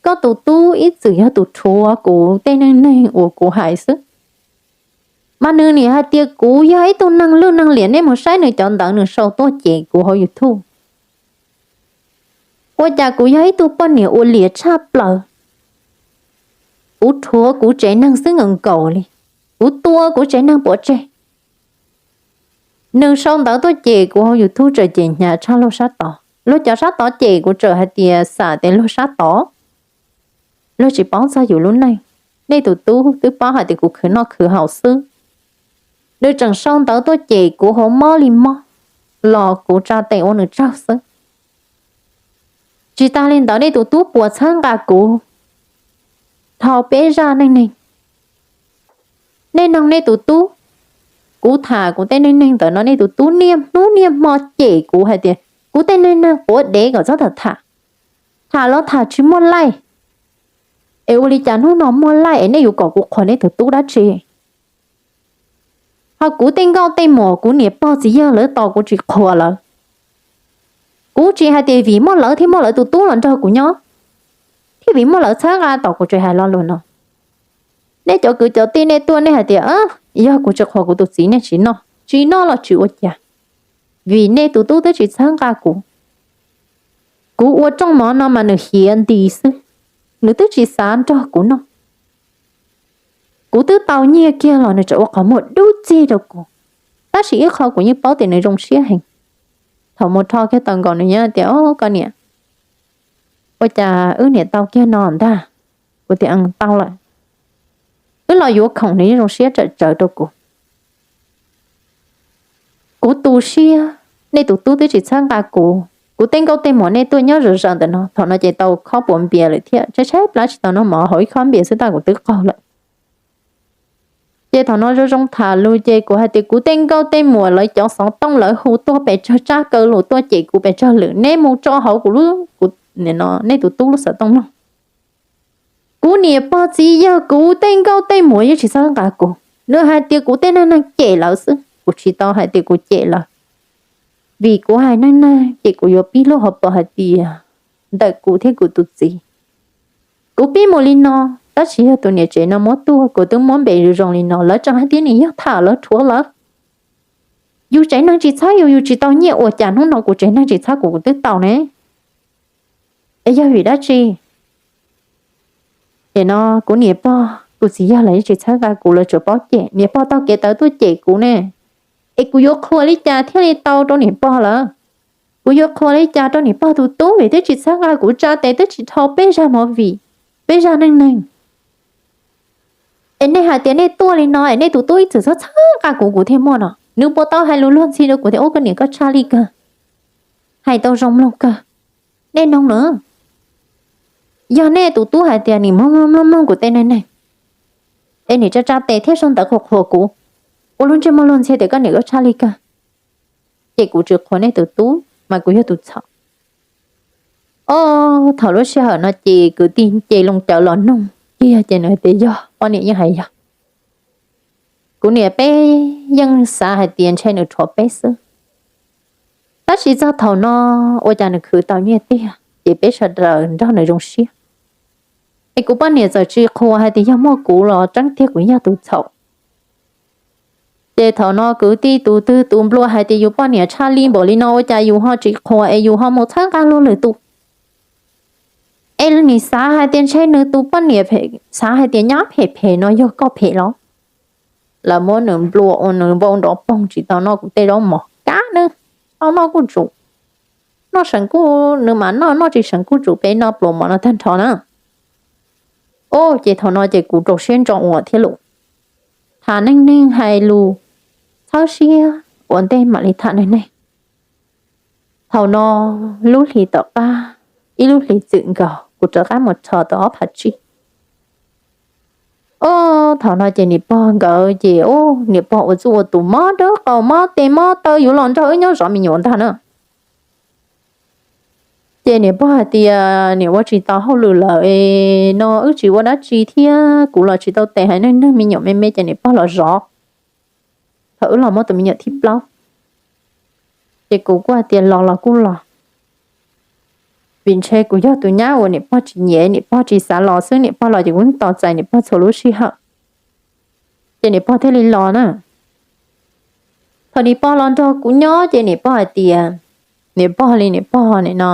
koj tus tub ib txwm yog tus rhuav kuv tej neej neeg uas kuv hais xwb. Mas nws nim hais tias kuv yog ib tug neeg lwj neeg liam, nej mus saib nws cov ntawv nws sau tuaj cem kuv hauv YouTube. Ua cas kuv yog ib tug poj niam ua liam tshaj plaws, kuv rhuav kuv tsev neeg xwb nkaus nkaus li, kuv tua kuv tsev neeg pov tseg. Nws sau ntawv tuaj cem kuv hauv YouTube txawm cem hnyav tshaj luag sab tod, luag cov sab tod cem kuv txawm hais tias xam tias luag sab tod. luag tsis paub txog yus lub neej. Nej tus tub twb paub hais tias kuv khwv noj khwv haus xwb, nws tseem sau ntawv tuaj cem kuv hauv mob li mob los kuv tsa tes ua nws tsaug xwb. Tsis tas li ntawd nej tus tub puas txhawb nqa kuv dhau peb zaj neej neeg. Nej noog nej tus tub, kuv tham kuv tej neej neeg ntawm no nej tus tub niaj hnub niaj hmo cem kuv hais tias kuv tej neej neeg quav dev kom txhob tham, tham los tham tsis muaj laij, es ua li cas hnub no muaj laij es nej yuav kom kuv qhuas nej tus tub dab tsi? Ho kuv tej nkauj tej muam kuv niam pog txiv yawg lawv tos kuv tsis qhuas lawv. Kuv tsis hais tias vim muaj lawv thiab muaj lawv tus tub los nrog kuv nyob, thiab vim muaj lawv txhawb nqa tos kuv tsis hais lo lus no. Nej cov kwv cov tij nej tuaj nej hais tias yog kuv tsis qhuas kuv tus txiv nej tsis noj, tsis noj los tsis ua cas, vim nej tus tub twb tsis txhawb nqa kuv. Kuv ua rooj mov no mas nws hiav nti xwb, nws twb tsis xav nrog kuv noj. Kuv twb tau nyiaj kiag los nws tseem ua qhov muag dub txig rau kuv, tab sis ib qho kuv yeej paub tias nws zoo siab heev. Thaum mus rho kiag tau nkaus nws nyob tias, o koj niam, ua cas wb niam tau kiag no ntag? Kuv tias tau lawm. Wb los yuav khoom nws yeej zoo siab tsawm tsawv rau kuv. Kuv tu siab, nej tus tub twb tsis txhawb nqa kuv, kuv tej nkauj tej muam nej tuaj nyob zom zaws ntawm no, thaum no ces tau khob puas npias lawm thiab, tshaib tshaib plab tsis tau noj mov, haus ib khob npias xwb tab kuv twb qaug lawm. Ces thaum no zoo zoo tham lus ces kuv hais tias kuv tej nkauj tej muam lawv cov xov tooj lawv hu tuaj pes tsawg, tsab kaw lus tuaj cem kuv pes tsawg lwm, neb mus tso hauv kuv lub, nej tus tub lub xov tooj mloog. Kuv niam pog txiv yawg kuv tej nkauj tej muam yeej tsis txhawb nqa kuv, nws hais tias kuv tej neej neeg cem lawv xwb, kuv tsis tau hais tias kuv cem lawv. Vim kuv hais neej neeg ces kuv yuav pib lub hauv paus hais tias ntawm kuv thiab kuv tus txiv. Kuv pib mus li no, tab sis yog tus niam tsev no muab tuaj, kuv twb muab npe zoo zoo li no, lawv tseem hais tias nws yog tham lawv rhuav lawv. Yus tsev neeg tsis txhawb yus, yus tsis tau nyiaj ua cas hnub no kuv tsev neeg tsis txhawb kuv, kuv twb tau ne. Es yog vim dab tsi? Ces no kuv niam pog kuv txiv yawg lawv yeej tsis txhawb nqa kuv, lawv tsuas paub cem. Niam pog taug kev tawv tuaj cem kuv ne, es kuv yuav qhuas li cas thiaj li tau rau niam pog lawv? Kuv yuav qhuas li cas rau niam pog tus tub vim twb tsis txhawb nqa kuv, tsa tes twb tsis dhau peb zaj movie, peb zaj neej neeg. Es nej hais tias nej tuaj li no es nej tus tub ib txwm txhawb txhawb nqa kuv kuv thiaj muaj no. Nws puas tau hais lus luag ntxhi rau kuv tias ub koj niam koj tshaj lij kawg, hais tau zoo mloog kawg? Nej noog na, yog nej tus tub hais tias nim mloog mloog mloog kuv tej neej neeg, es nim tsa tsa tes thiab sau ntawv qhuas qhuas kuv, ua lub ntsej muag luag ntxhi tias koj niam koj tshaj lij kawg, ces kuv tsis qhuas nej tus tub mas kuv yog tus txhaum. Ob, thaum lub sij hawm no ces kwv tij nce loo cawv los noog kiag ces nws tias yog, poj niam yeej hais yog. Kuv niam peb yeej xav hais tias ntshe nws rhuav peb xwb. Tab sis txog thaum no ua cas nws khwv tau nyiaj tiag ces peb sawv daws nrog nws zoo siab. Es kuv poj niam txawm tsis qhuas hais tias yog muaj kuv los tseeb tiag kuv yog tus txhaum. Ces thaum no kwv tij tus twg tus nplua hais tias yus poj niam tshaj lij npaum li no ua cas yus ho tsis qhuas es yus ho mus txhawb nqa luag lwm tus. Es nws xav hais tias ntshe nws tus poj niam, xav hais tias nyab phem phem no yog koj phem los? Lawv muab nws nplua ua nws npau nrov poog tsis tau noj kuv tej zaub mov kab nawb. Tau noj kuj tsum, noj seem kuj nws mam noj, noj tsis seem kuj tsum, peb noj pluas mov no tag nrho na. Ob, ces thaum no ces kuv rau siab ntso ua thiab lus, tham neej neeg hais lus txhawb siab ua ntej mam li tham neej neeg. Thaum no lub hlis tom qab, ib lub hlis txwm nkaus kuv rov qab mus rho tau ob phav tsib. Ob, thaum no ces niam pog nkawd ces, ob, niam pog ua txuj ua tus mob dawb qaus, mob tes mob taw, yuav los nrog wb nyob zov me nyuam ntag na. Ces niam pog hais tias niam ua tsis tau hauj lwm lawm no wb tsis ua dab tsi thiab kuv los tsis tau tes haiv neeg, neeg me nyuam me me ces niam pog los zov. Thaum wb los muaj tus me nyuam thib plaub, ces kuv kuj hais tias los los kuj los, vim ntshe kuv yog tus nyab uas niam pog tsis nyiam, niam pog tsis xav los xwb, niam pog los ces kuv tos txais niam pog txhua lub sij hawm. Ces niam pog thiaj li los na. Thaum niam pog los nrog kuv nyob ces niam pog hais tias, niam pog li niam pog nim no,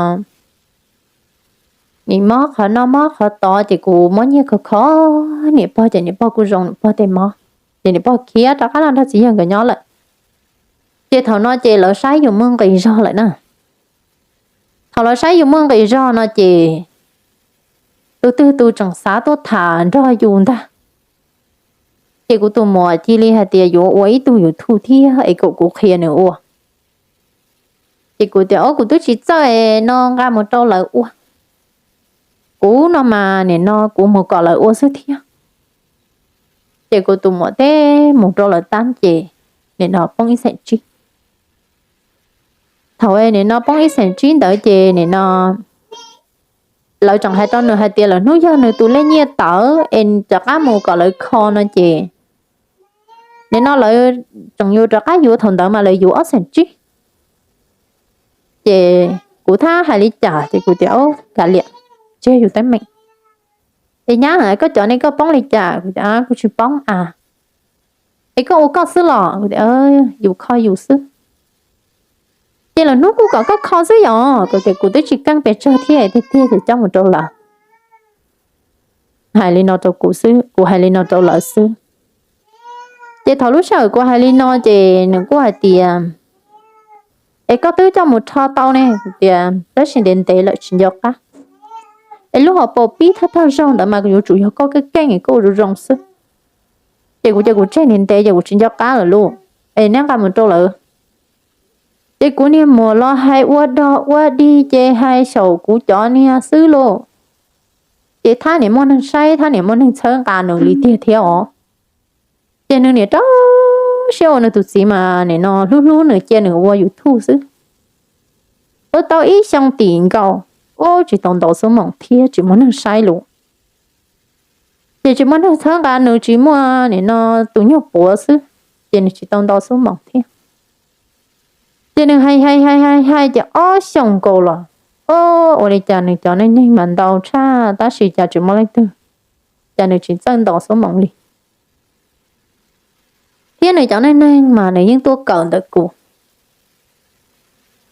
nim mob qhov no mob qhov tod ces kuv muab nyiaj khov kho niam pog ces niam pog kuj zoo niam pog tej mob, ces niam pog khiav rov qab los nrog txiv yawg nkawd nyob lawm. Ces thaum no ces lawv saib yus muaj nqis zog lawm na. Thaum lawv saib yus muaj nqis zog no ces tus twg tus tseem xav tuaj tham nrog yus ntag. Ces kuv tus muam cia li hais tias yuav ua ib tug YouTube thiab es kom kuv qhia nws ua. Ces kuv tias, Au, kuv twb tsis txawj no, nqa mus rau lawv ua. Kuv no mas nim no kuv mus kom lawv ua xwb thiab. Ces kuv tus muam teb mus rau lawv tab ces nim no poob ib xeem tsib. Thaum nim no poob ib xeem tsib ntawd ces nim no lawv tseem hais rau nws hais tias lawm hnub yog nws tus lej nyiaj tawv es rov qab mus kom lawv kho no ces nim no lawv tseem yuav rov qab yuav, thaum ntawd mas lawv yuav ob xeem tsib. Ces kuv thab hais li cas ces kuv tias, Kav liam, tsis yog yus teeb meem. Es nyab, koj cov ne koj poob li cas? Kuv tias, Kuv tsis poob a. Es koj ua koj xwb los? Kuv tias, Yus kho yus xwb. Ces lawm hnub kuj kom koj kho xwb yom? Kuv tias, Kuv twb tsis keej pes tsawg thiab, tiag tiag ces coj mus rau lawv. Hais li no rau kuv xwb, kuv hais li no rau lawv xwb. Ces thaum lub sij hawm kuv hais li no ces nws kuj hais tias, Es koj twb coj mus rho tau ne? Kuv tias, Tab sis ntev ntev lawm tsis nco qab. Es lub hauv paus pib thawj thawj zaug ntawd mas yuav tsum yog koj keej keej, koj ua zoo zoo xwb. Ces kuv ces kuv tseg ntev ntev ces kuv tsis nco qab lawm lauj. Es neb nqa mus rau lawv. Ces kuv niag muam los hais ua dog ua dig ces hais xyaum kuv cov niag xwb lauj. Ces thab niam muaj neeg saib, thab niam muaj neeg txhawb nqa nws li tiag thiab os. Ces nws niam rau siab ua nws tus txiv mas nim no hlub hlub nws, cia nws ua YouTube xwb. Ua tau ib xyoo tim nkaus, ua tsis tau ntau xuab moos thiab tsis muaj neeg saib lus. Ces tsis muaj neeg txhawb nqa nws, tsis muaj nim no tus nyuag puav xwb, ces nws tsis tau ntau xuab moos thiab. Ces nws hais hais hais hais hais ces ob xyoos nkaus los, o, ua li cas nws cov neej neeg mas ntau tshaj tab sis cas tsis muaj leej twg, cas nws tsis txawj ntau xuab moos li. Thiab nws cov neej neeg mas nws yeej tuaj kawm ntawm kuv.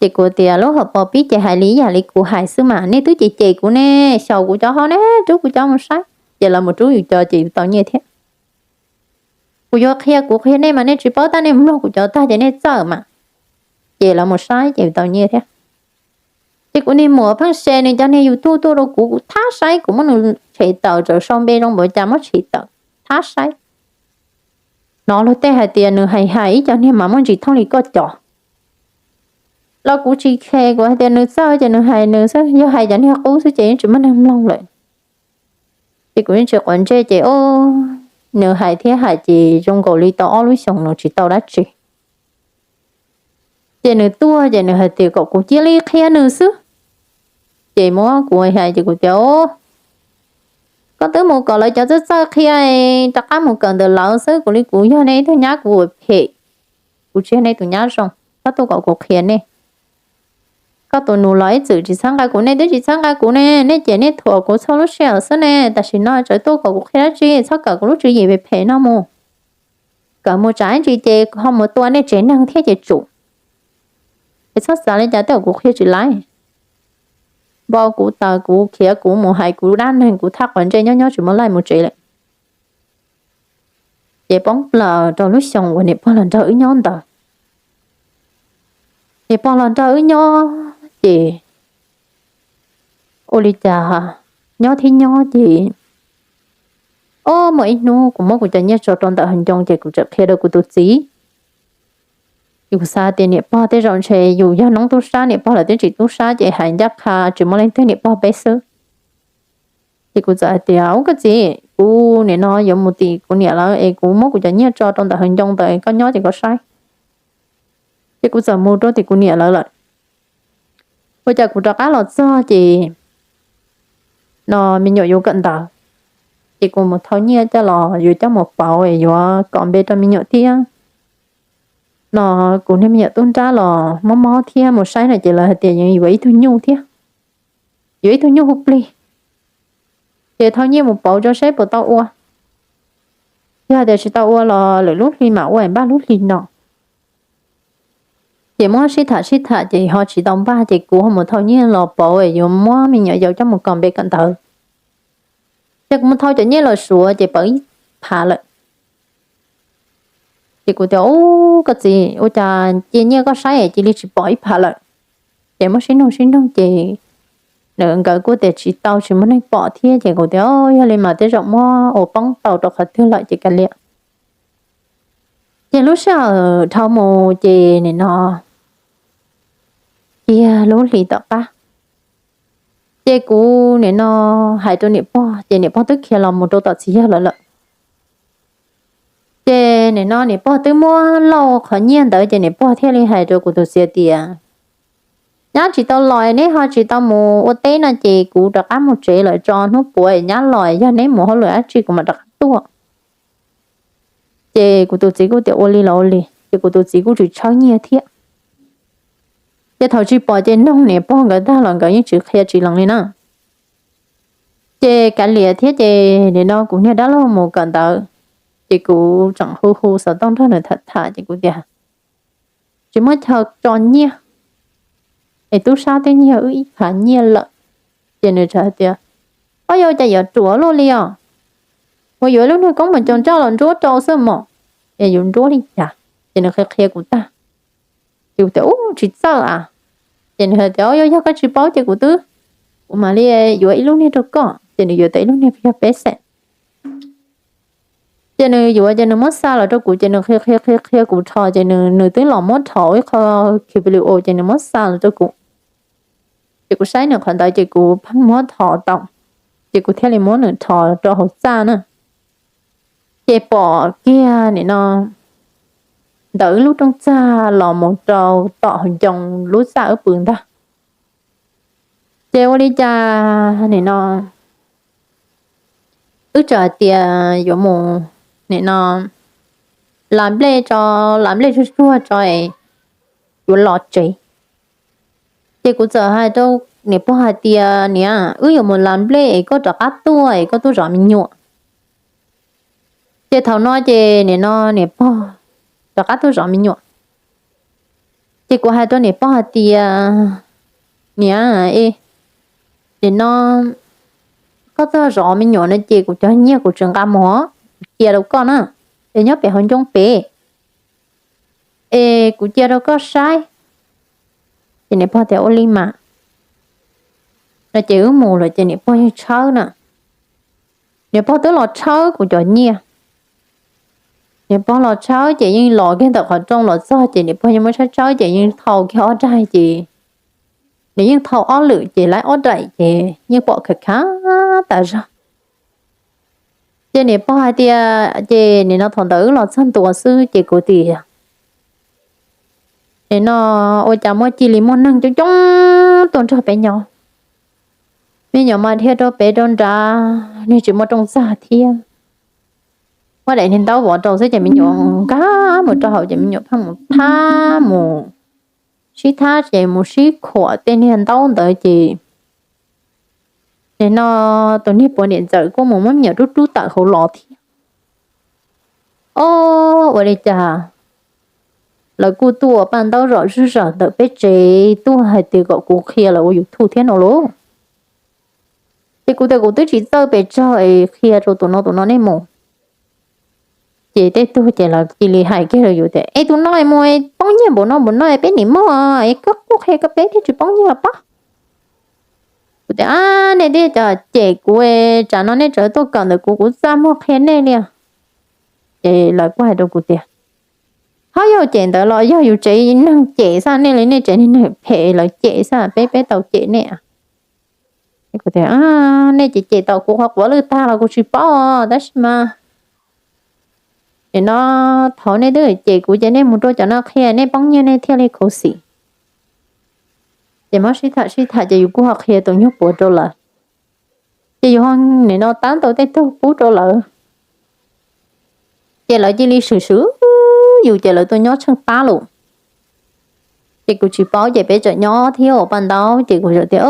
Ces kuv tias, Lub hauv paus pib ces hais li ib yam li kuv hais xwb mas, nej twb cem cem kuv ne, xyaum kuv cov hauv ne, rub kuv cov mus saib. Ces lawv mus rub yus cov ces yus tau nyiaj thiab. Kuv yuav qhia, kuv qhia nej mas nej tsis paub, tab nej mloog kuv cov tag ces nej txawj mas. Ces lawv mus saib ces yus tau nyiaj thiab. Ces kuv niag muam pheej share nws cov niag YouTube tuaj rau kuv, kuv thab saib, kuv muab nws tshem tawm, txawm sau npe zoo npaum cas muab tshem tawm, thab saib. Hnov luag tej hais tias nws hais hais ib co niag mas muaj ntsis thooj li koj cov. Los kuv tsis khe, kuv hais tias nws txawj ces nws hais nws xwb, yog hais cov niag qub xwb ces yeej tsis muaj neeg mloog lawm. Ces kuv yeej tsis quav ntsej ces, o, nws hais thiab hais ces zoo nkaus li tau ob lub xyoos nws tsis tau dab tsi. Ces nws tuaj ces nws hais tias kom kuv cia li qhia nws xwb. Ces muab kuv hais ces kuv tias, Koj twb mus kom lawv cov txawj txawj qhia, rov qab mus kawm ntawm lawv xwb, kuv li kuv yog nej ib tug nyab kuv ua phem, kuv tsis yog nej tus nyab zoo, koj tuaj kom kuv qhia nej. Koj tus nus los ib txwm tsis txhawb nqa kuv, nej twb tsis txhawb nqa kuv ne, nej cem nej thuam kuv txhua lub sij hawm xwb ne, tam sim no tsawv tuaj kom kuv qhia dab tsi, txhob kawm kuv lub tswv yim phem phem no mus. Kawm mus tsam ib ntsis ces ho mus tua nej tsev neeg thiab ces tsum. Es txhob xav li cas, tej zaum kuv qhia tsis laib. Npau kuv taws, kuv khiav kuv mus hais kuv dab neeg, kuv thab quav ntsej nyob nyob tsis muaj laij mus tsev lawm. Ces poob plaws rau lub xyoo uas niam pog los nrog wb nyob ntawd. Niam pog los nrog wb nyob ces ua li cas nyob thiab nyob ces, o, muaj ib hnub kuv muab kuv cov nyiaj tso rau ntawm hav ncoo ces kuv txawm qhia rau kuv tus txiv. Ces kuv xav tias niam pog tej zaum ntshe yus yog noob tub sab, niam pog lawv twb tsis tub sab ces hais ncaj qha tsis muaj leej twg, niam pog peb xwb. Ces kuv txawm hais tias, Ub, koj txiv, kuv nim no yuav mus tim kuv niam lawv es kuv muab kuv cov nyiaj tso rau ntawm hav ncoo ntawd, koj nyob ces koj saib. Ces kuv txawm mus rau tim kuv niam lawv lawm. Ua cas kuv rov qab los txog ces no me nyuam yuav kawm ntawv, ces kuv mus thau nyiaj coj los yuav coj mus pauv es yuav kom npe rau me nyuam thiab. No kuv niag me nyuam tub nrab los mob mob thiab, mus saib no ces lawv hais tias yuav ib tug nyuj thiab, yuav ib tug nyuj hu plig. Ces thau nyiaj mus pauv tso saib puas tau ua. Yog hais tias tsis tau ua los lwm lub hli mam ua, npaj lub hli no. Ces muab sib tham sib tham ces ho tsis tau npaj, ces kuv ho mus thau nyiaj los pauv es yuav muab me nyuam yaus coj mus kom npe kawm ntawv. Ces kuv mus thau cov nyiaj los suav ces pauv ib phav lawm. Ces kuv tias, Ub, koj txiv, ua cas cia nyiaj koj saib es cia li tsis pom ib phav lawm? Ces muab sib nug sib nug ces nkawd kuj tias tsis tau, tsis muaj neeg pom thiab. Ces kuv tias, Yog li mas tej zaum muab ua poob tau rau qhov twg lawm ces kav liam. Ces lub sij hawm dhau mus ces nim no kiag lub hlis tom qab, ces kuv nim no hais rau niam pog ces niam pog twb khiav los mus rau tom txiv yawg lawv lawm. Ces nim no niam pog twb muab lauj qhov nyiaj ntawd ces niam pog thiaj li hais rau kuv tus txiv tias, Nyab tsis tau los neb ho tsis tau mus ua teb no ces kuv rov qab mus tsev lawm tso, hnub puav nyab los yog neb mus hauj lwm dab tsi kuv mam rov qab tuaj. Ces kuv tus txiv kuj tias ua li los ua li, ces kuv tus txiv kuj tsis tshawb nyiaj thiab. Ces thaum tsis pom ces noog niam pog nkawd tag los nkawd yeej tsis qhia tsis lees li na. Ces kav liam thiab ces nim no kuv niag dab laug mus kawm ntawv, ces kuv tseem hu hu xov tooj nrog nws tham tham ces kuv tias, Tsis muaj chaw tso nyiaj es tub sab twb nyiag wb ib phav nyiaj lawm. Ces nws txawm hais tias, Ob, yog cas yuav ruam luaj li os, uas yuav ib lub niag koob mas cov ntsaj los nruab rau xwb mos, es yuav nruab li cas? Ces nws qhia qhia kuv tag, ces kuv tias, Ub, tsis txawj a. Ces nws hais tias, Yog yog koj tsis paub ces kuv twb, kuv mam li yuav ib lub niag rau koj. Ces nws yuav tau ib lub niag yog peb xees. Ces nws yuav ces nws muab xa los rau kuv ces nws qhia qhia qhia qhia kuv rho ces nws twb los muab rho ib qho ki pi li u ces nws muab xa los rau kuv. Ces kuv saib nws qhov ntawd ces kuv pheej muab rho tau, ces kuv thiaj li muab nws rho rau hauv txaj na. Ces pom kiag nim no ntawm wb lub rooj txag los mus rau tom hauv ncoo lub txaj wb pw ntag. Ces ua li cas nim no wb txawm hais tias yuav mus nim no las nplej tso, las nplej tsuag tsuag tso es yuav los tsev. Ces kuv txawm hais rau niam pog hais tias, Niam, wb yuav mus las nplej es koj rov qab tuaj es koj tuaj zov me nyuam. Ces thaum no ces nim no niam pog rov qab tuaj zov me nyuam. Ces kuv hais rau niam pog hais tias, Niam, nim no koj tuaj zov me nyuam no ces kuv cov nyiaj kuv tsis nqa mus, kuv cia rau koj na, es nyob pem hauv ncoo pem, es kuv cia rau koj saib. Ces niam pog tias ua li mas, no ces wb mus lawm ces niam pog yeej tshawb na. Niam pog twb los tshawb kuv cov nyiaj. Niam pog los tshawb ces yeej los kiag ntawm qhov rooj los txog ces niam pog yeej muab tshawb tshawb ces yeej thau kiag ob daim ces nws yeej thau ob lwm ces lawv ob daim ces yeej pom khav khav tas zog. Ces niam pog hais tias, ces nim no thaum ntawd wb los txog ntua xwb ces kuv tias, Nim no ua cas muaj cia li muaj neeg coob coob tuaj nrog peb nyob, me nyuam mas dhia rau pem rau nrad, niag tsis muaj rooj txag thiab. Muab daim niag ntaub vov rau xwb ces me nyuam nkag mus rau hauv ces me nyuam pheej mus thab mus sib thab ces mus sib khuam tej niag ntaub ntawd ces nim no tus niag puav niam ntxawm kuj mus muab me nyuam rub rub tawm hauv los thiab. Ob, ua li cas lawv kuj tuaj ua paj ntaub zom zuj zawm ntawm peb tsev tuaj hais tias kom kuv qhia lawv ua YouTube thiab no lauj. Ces kuv tias kuv twb tsis txawj pes tsawg es qhia rau tus no tus no nej mus. Ces tej tug ces lawv cia li hais kiag rau yus tias es tus no mus poob nyiaj npaum no npaum no peb nim muag es koj kuj qhia koj peb thiaj tsis poob nyiaj los pob. Kuv tias nej twb cem kuv, tsam no nej tseem tuaj kawm ntawm kuv, kuv txaj muag qhia nej li. Ces lawv kuj hais rau kuv tias ho yog cem ntawd los yog yus tsev neeg cem xwb, nej li nej tsev neeg phem lawv cem xwb, peb peb tau cem nej. Kuv tias nej cem cem tau kuv qhov quav lwj tag los kuv tsis paub, tab sis mas nim no thaum nej twb cem kuv ces nej mus rau cov no qhia nej poob nyiaj nej thiaj li khuv xim. Ces muab sib tham sib tham ces yus kuj ho qhia tus nyuag puav rau lawv. Ces yus ho nim no tab ntau tej tug pub rau lawv. Ces lawv cia li swm swm yus ces lawv tuaj nyob tsheej pab lawm. Ces kuv tsis paub ces peb tseem nyob thiab ua paj ntaub ces kuv txawm tias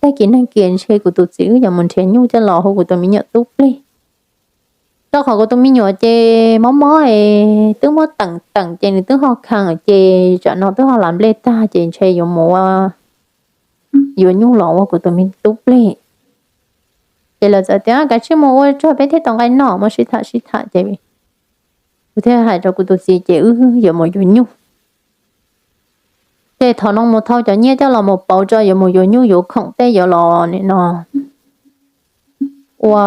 tag kis neeg kiag ntshe kuv tus txiv wb yuav mus nrhiav nyuj coj los hu kuv tus me nyuam tub plig. Rau qhov kuv tus me nyuam ces mob mob es twb muab teem teem ces nws twb ho khees ces tsam no twb ho las nplej tag ces ntshe yuav mus ua, yuav nyuj los ua kuv tus me tub plig. Ces lawv txawm tias kav tsij mus ua tso peb thiaj tau nqaij noj, muab sib tham sib tham ces kuv thiaj hais rau kuv tus txiv ces wb yuav mus yuav nyuj. Ces thaum no mus thau cov nyiaj coj los mus pauv tso yuav mus yuav nyuj yuav khoom tej yuav los nim no ua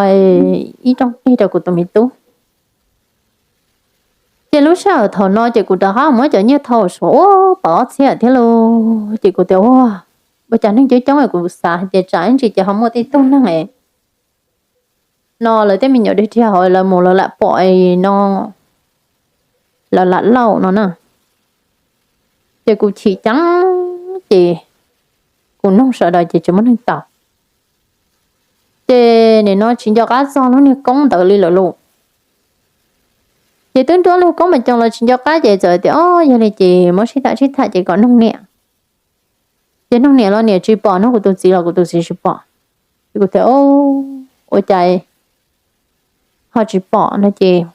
ib rooj teg rau kuv tus me tub. Ces lub sij hawm thaum no ces kuv rov qab muab cov nyiaj thau suav ua pom ob txhiab thiab lauj. Ces kuv tias ua, ua cas neeg coob coob, kuv xav hais tias tsam ib ntsis ces ho muaj tej tug neeg no lawv tej me nyuam dhia dhia hauv lawv mus lawv lam pom no, lawv lam lauj no na. Ces kuv chim ceeb ces kuv noog sawv daws ces tsis muaj neeg tau. Ces nim no tsis nco qab txog lub niag koob ntawd li lawm lauj. Ces twb nruab lub koob mas coo los tsis nco qab ces txawm tias o yog li ces muab sib tham sib tham ces kom noog niam. Ces noog niam los niam tsis pom, noog kuv tus txiv los kuv tus txiv tsis pom. Ces kuv tias ua cas ho tsis pom no ces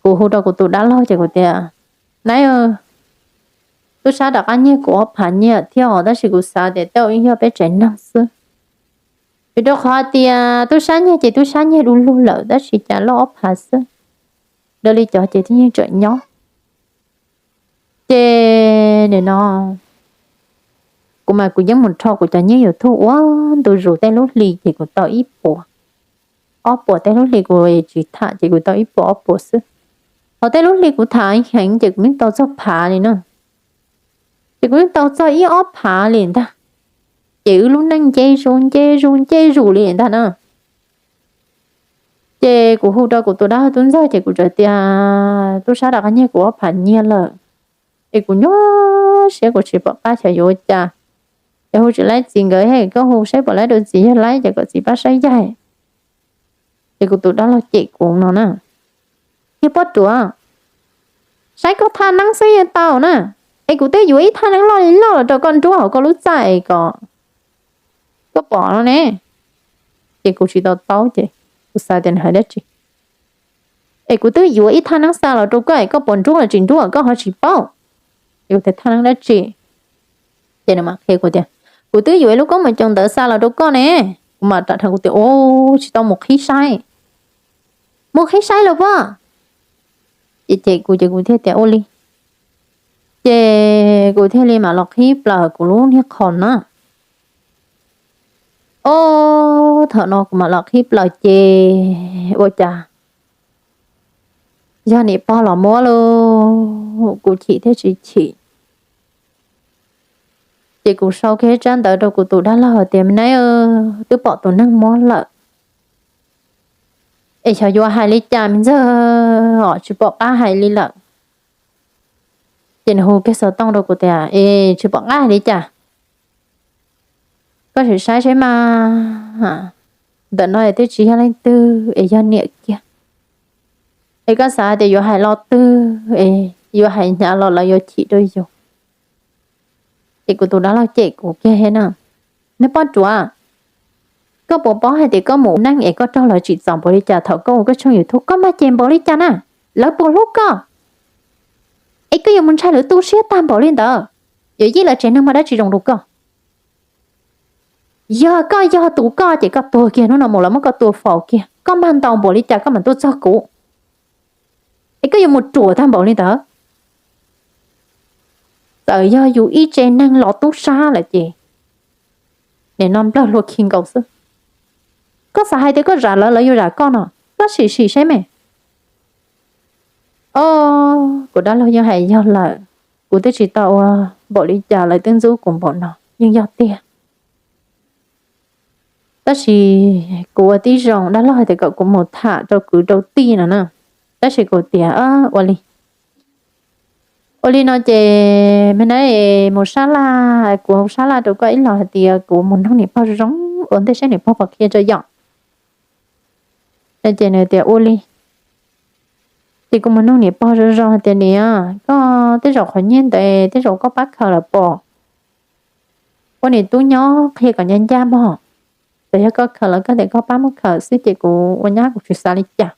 kuv hu rau kuv tus dab laug ces kuv tias, Nab, tub sab rov qab nyiag kuv ob phav nyiaj thiab os, tab sis kuv xav tias tej zaum yog peb tsev neeg xwb. Vim rau qhov tias tub sab nyiag ces tub sab nyiag du lug lawm tab sis cas loj ob phav xwb, raws li cov ces twb yeej tseem nyob. Ces nim no kuv mas kuv yeej mus rho kuv cov nyiaj YouTube ua ntu zus, tej lub hli ces kuv tau ib puas ob puas, tej lub hli kuv tsis tham ces kuv tau ib puas ob puas xwb. Hos tej lub hli kuv tham heev ces kuv yeej tau txog phav li na. Ces kuv yeej tau txog ib ob phav li ntag. Ces wb lub neej nce zus nce zus nce zus li ntag na. Ces kuv hu rau kuv tus dab laug tub ntxawg ces kuv txawm tias, Tub sab rov qab nyiag kuv ob phav nyiaj lawm, es kuv nyuaj siab kuv tsis pom qab xyov yuav ua cas. Ces hu tsis laib txiv nkawd, koj hu saib puas laib rau txiv, yog laib ces kom txiv pab saib yaig. Ces kuv tus dab laug cem kuv no na, Yog Poj Ruam, saib koj thaj neeb xwb yeej tau na, es kuv twb yuav ib thaj neeb loj li loj los rau koj nruab hauv koj lub txaj es kom koj pom no ne. Ces kuv tsis tau taub ces kuv xav tias nws hais dab tsi. Es kuv twb yuav ib thaj neeb xa los rau koj es koj puas nruab los tsis nruab koj ho tsis paub. Ces kuv tias, Thaj neeb dab tsi? Ces nws mam qhia kuv tias, Kuv twb yuav ib lub koob mus coos ntawd xa los rau koj ne. Kuv mam rov hais kuv tias, Ua, tsis tau mus qhib saib. Mus qhib saib los puas? Ces cem kuv ces kuv thiaj tias, Ua li. Ces kuv thiaj li mam los qhib plaws kuv lub niag qhov na. Ob, thaum no kuv mam los qhib plaws ces ua cas yog niam pog los muab lauj, kuv chim thiab tsis chim. Ces kuv sau kiag tsab ntawv rau kuv tus dab laug tias, Me nab, twb pom tus neeg muab lawm, es xyov yuav hais li cas me ntxawg os, tsis pom qab hais li lawm. Ces nws hu kiag xov tooj rau kuv tias, Es tsis pom qab hais li cas, koj sim saib saib mas, ntawm no twb tsis yog leej twg es yog niam kiag, es koj xav tias yuav hais lo twg es yuav hais hnyav los lawv yuav chim rau yus. Ces kuv tus dab laug cem kuv kiag na, Nab Poj Ruam, koj puas paub hais tias koj mus ua neej es koj raug lawv tsim txom npaum li cas, thaum koj ua koj tshooj YouTube koj maj ces npaum li cas na, lawv puas hlub koj, es koj yuav mus ntshai lawv tu siab tag npaum li ntawd, yuav yij lawv tsev neeg muaj dab tsi zoo rau koj? Yog koj yog tus koj ces koj tuag kiag hnub no mus, lawv muab koj tua faus kiag, koj mag ntau npaum li cas koj mam tuaj txog kuv, es koj yuav mus ruam tag npaum li ntawd. Txawm yog yus ib tsev neeg los tub sab lawm ces nim no nplawg hlua khi nkaus xwb. Koj xav hais tias koj zam lawv, lawv yuav zam koj no? Koj sim sim saib me. Ob, kuv dab laug yeej hais yog lawm, kuv twb tsis tau ua npaum li cas lawv twb ntxub kuv npaum no, yeej yog tiag. Tab sis kuv ua tib zoo, dab laug hais tias kom kuv mus tham rau kwv rau tij no na, tab sis kuv tias ua li, ua li no ces me nab, mus sab laj, kuv sab laj rau koj ib los hais tias kuv mus noog niam pog zoo zoo ua ntej saib niam pog puas qhia rau yom. Ces nws tias ua li. Ces kuv mus noog niam pog zoo zoo hais tias niam, koj tej zaum qhov nyiaj ntawd tej zaum koj pab khaws lawm pom, ua niam tub nyob qhia kom ncaj ncaj mog. Txawm yog koj khaws los koj tias koj pab muab khaws xwb ces kuv ua nyab kuv tsis xav li cas.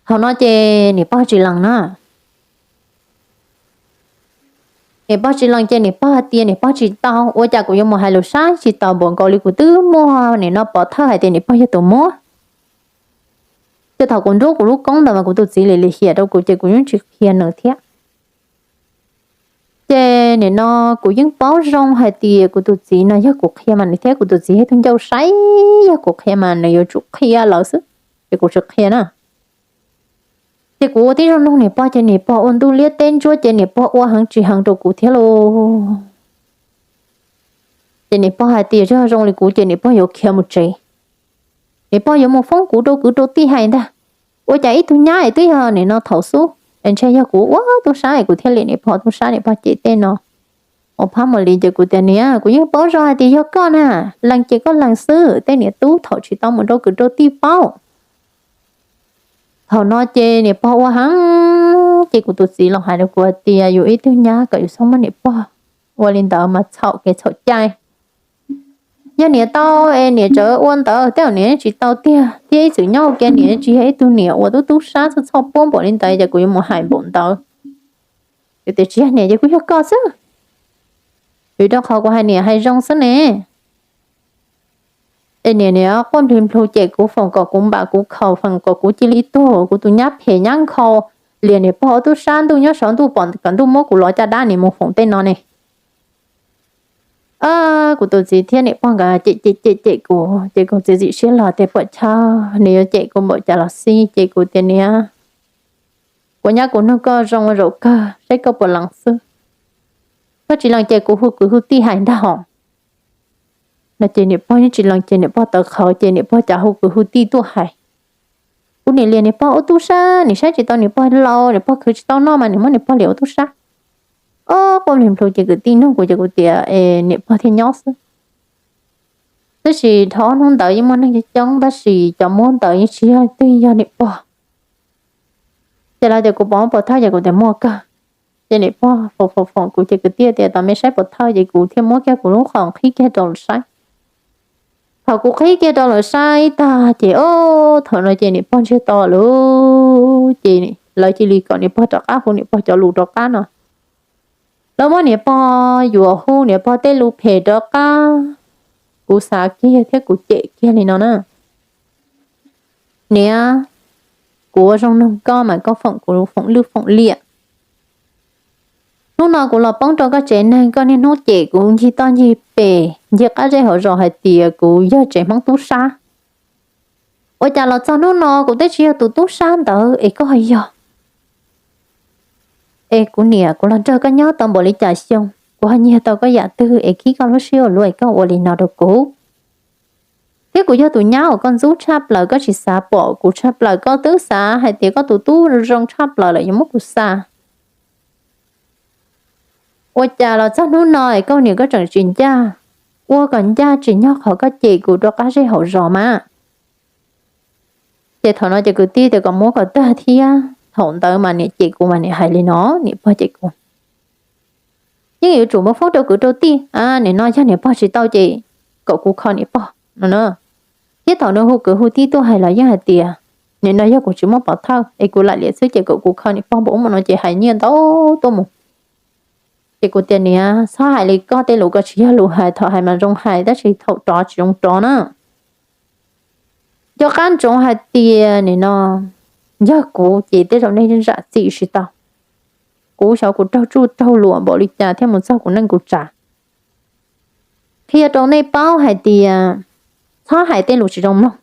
Thaum no ces niam pog tsis lees na. Niam pog tsis lees ces niam pog hais tias niam pog tsis tau, ua cas kuv yuav mus hais lus sab tsis tau npaum nkaus li kuv twb muaj nim no pov thawj hais tias niam pog yog tus muab. Ces thaum kuv nruab kuv lub koob ntawd mas kuv tus txiv lim lim hiam rau kuv ces kuv yeej tsis qhia nws thiab. Ces nim no kuv yeej paub zoo hais tias kuv tus txiv no yog kuv qhia mas nws thiab kuv tus txiv yog ib tug ncauj saib, yog kuv qhia mas nws yuav tsum qhia lawv xwb, ces kuv tsis qhia na. Ces kuv ua tib zoo nug niam pog ces niam pog ua ntuj liab teb ntsuab ces niam pog ua heev tsis heev rau kuv thiab lauj. Ces niam pog hais tias yog zoo li kuv ces niam pog yuav khiav mus tsev. Niam pog yuav mus foob kuv rau kwv rau tij hais ntag. Ua cas ib tug nyab es twb yog nim no thaum xub es ntshe yog kuv ua tub sab es kuv thiaj li niam pog tub sab niam pog cem tej no. Ua phab mus li ces kuv tias niam, kuv yeej paub zoo hais tias yog koj na, lees ces koj lees xwb, tej niam tub thaum tsis tau mus rau kwv rau tij paub. Thaum no ces niam pog ua heev ces kuv tus txiv los hais rau kuv hais tias yus ib tug nyab kom yus txhob muab niam pog ua li ntawd mas txhaum kev txhaum cai. Yog niam tau es niam tseem ua ntawd tej zaum niam tsis tau tiag thiab ib txwm nyob ua ke niam tsis yog ib tug niam uas tub tub sab txhob txhob puab npaum li ntawd ces kuv yuav mus hais npaum ntawd. Kuv tias tsis yog niam ces kuj yog koj xwb, vim rau qhov kuv hais niam hais zoo xwb ne. Es niam niam quaj nplhws nplhus cem kuv foom kom kuv npam kuv khaus foom kom kuv cia li tuag kuv tus nyab phem nyab nkhaus, liam niam pog ua tub sab ntuj nyob saum ntuj pom kom ntuj muab kuv lov caj dab niam mus foom tej no ne. Kuv tus txiv thiab niam pog nkawd cem cem cem cem kuv ces kuv txiav txim siab los tias puam chawj, nws yuav cem kuv npaum cas los xij ces kuv tias niam, kuv nyab kuv nug koj zoo ua zaum kawg saib koj puas lees xwb. Koj tsis lees ces kuv hu kwv hu tij hais ntag hos. No ces niam pog yeej tsis lees ces niam pog tawv qhawv ces niam pog cas hu kwv hu tij tuaj hais. Kuv niam liam niam pog ua tub sab, niam saib tsis tau niam pog laus, niam pog khwv tsis tau noj mas niam muab niam pog liam ua tub sab. Ob quaj nplhws nplhus ces kwv tij nug kuv ces kuv tias es niam pog thiaj nyob xwb. Tab sis dhau ob hnub ntawd yeej muaj neeg coob coob tab sis cov muab ntawd yeej tsis yog twg, yog niam pog. Ces lawv tias kuv puas muaj pov thawj ces kuv tias muaj kawg. Ces niam pog foom foom foom kuv ces kwv tij tias tom me saib pov thawj ces kuv thiaj muab kiag kuv lub qhov qhib kiag rau lawv saib. Thaum kuv qhib kiag rau lawv saib tag ces ob thaum no ces niam pog ntsiag to lawm ces lawv cia li kom niam pog rov qab hu niam pog cov lus rov qab no. Lawv muab niam pog yuam hu niam pog tej lus phem rov qab. Kuv xav kiag thiab kuv cem kiag li no na. Niam, kuv ua zoo nug koj mas koj foom kuv foom lwj foom liam. Hnub no kuv los poob rau koj tsev neeg koj niaj hnub cem kuv ncig toj ncig pes ncig qab zej hauv zos hais tias kuv yog tsev Hmoob tub sab. Ua cas los txog hnub no kuv twb tsis yog tus tub sab ntawd es koj ho yog. Es kuv niam, kuv los nrog koj nyob tau npaum li cas xyoo, kuv ho nyiag tau koj yam twg es khib koj lub siab ua luaj es koj ua li no rau kuv. Thiab kuv yog tus nyab uas koj ntxub tshaj plaws, koj tsis xav pom kuv tshaj plaws, koj twb xav hais tias koj tus tub zoo tshaj plaws lawm yuav muab kuv xa. Ua cas los txog hnub no es koj niam koj tseem tsis ncaj, ua kom ncaj tsis nyob qhov koj cem kuv rau qab zej hauv zos mas. Ces thaum no ces kwv tij tias kom muab kom tag thiab, thaum ntawd mas niam cem kuv mas niam hais li no, niam pog cem kuv, yeej yuav tsum muab foob rau kwv rau tij, nim no yog niam pog tsis tau ces kom kuv kho niam pog no. Thiab thaum nws hu kwv hu tij tuaj hais los yeej hais tias, nim no yog kuv tsis muaj pov thawj es kuv lam liam xwb ces kom kuv kho niam pog npaum ub npaum no ces hais nyiaj ntau tuaj mus. Ces kuv tias niam, txhob hais li koj tej lus ko tsis yog lus hais, thaum hais mas zoo hais tab sis thaum rov tsis zoo rov na. Nco qab ntsoov hais tias nim no yog kuv ces tej zaum nej zam txim tsis tau. Kuv xyov kuv raug tsuj raug luam npaum li cas thiaj mus txog kuv neej kuv tsav. Qhia rau nej paub hais tias txhob hais tej lus tsis zoo mloog.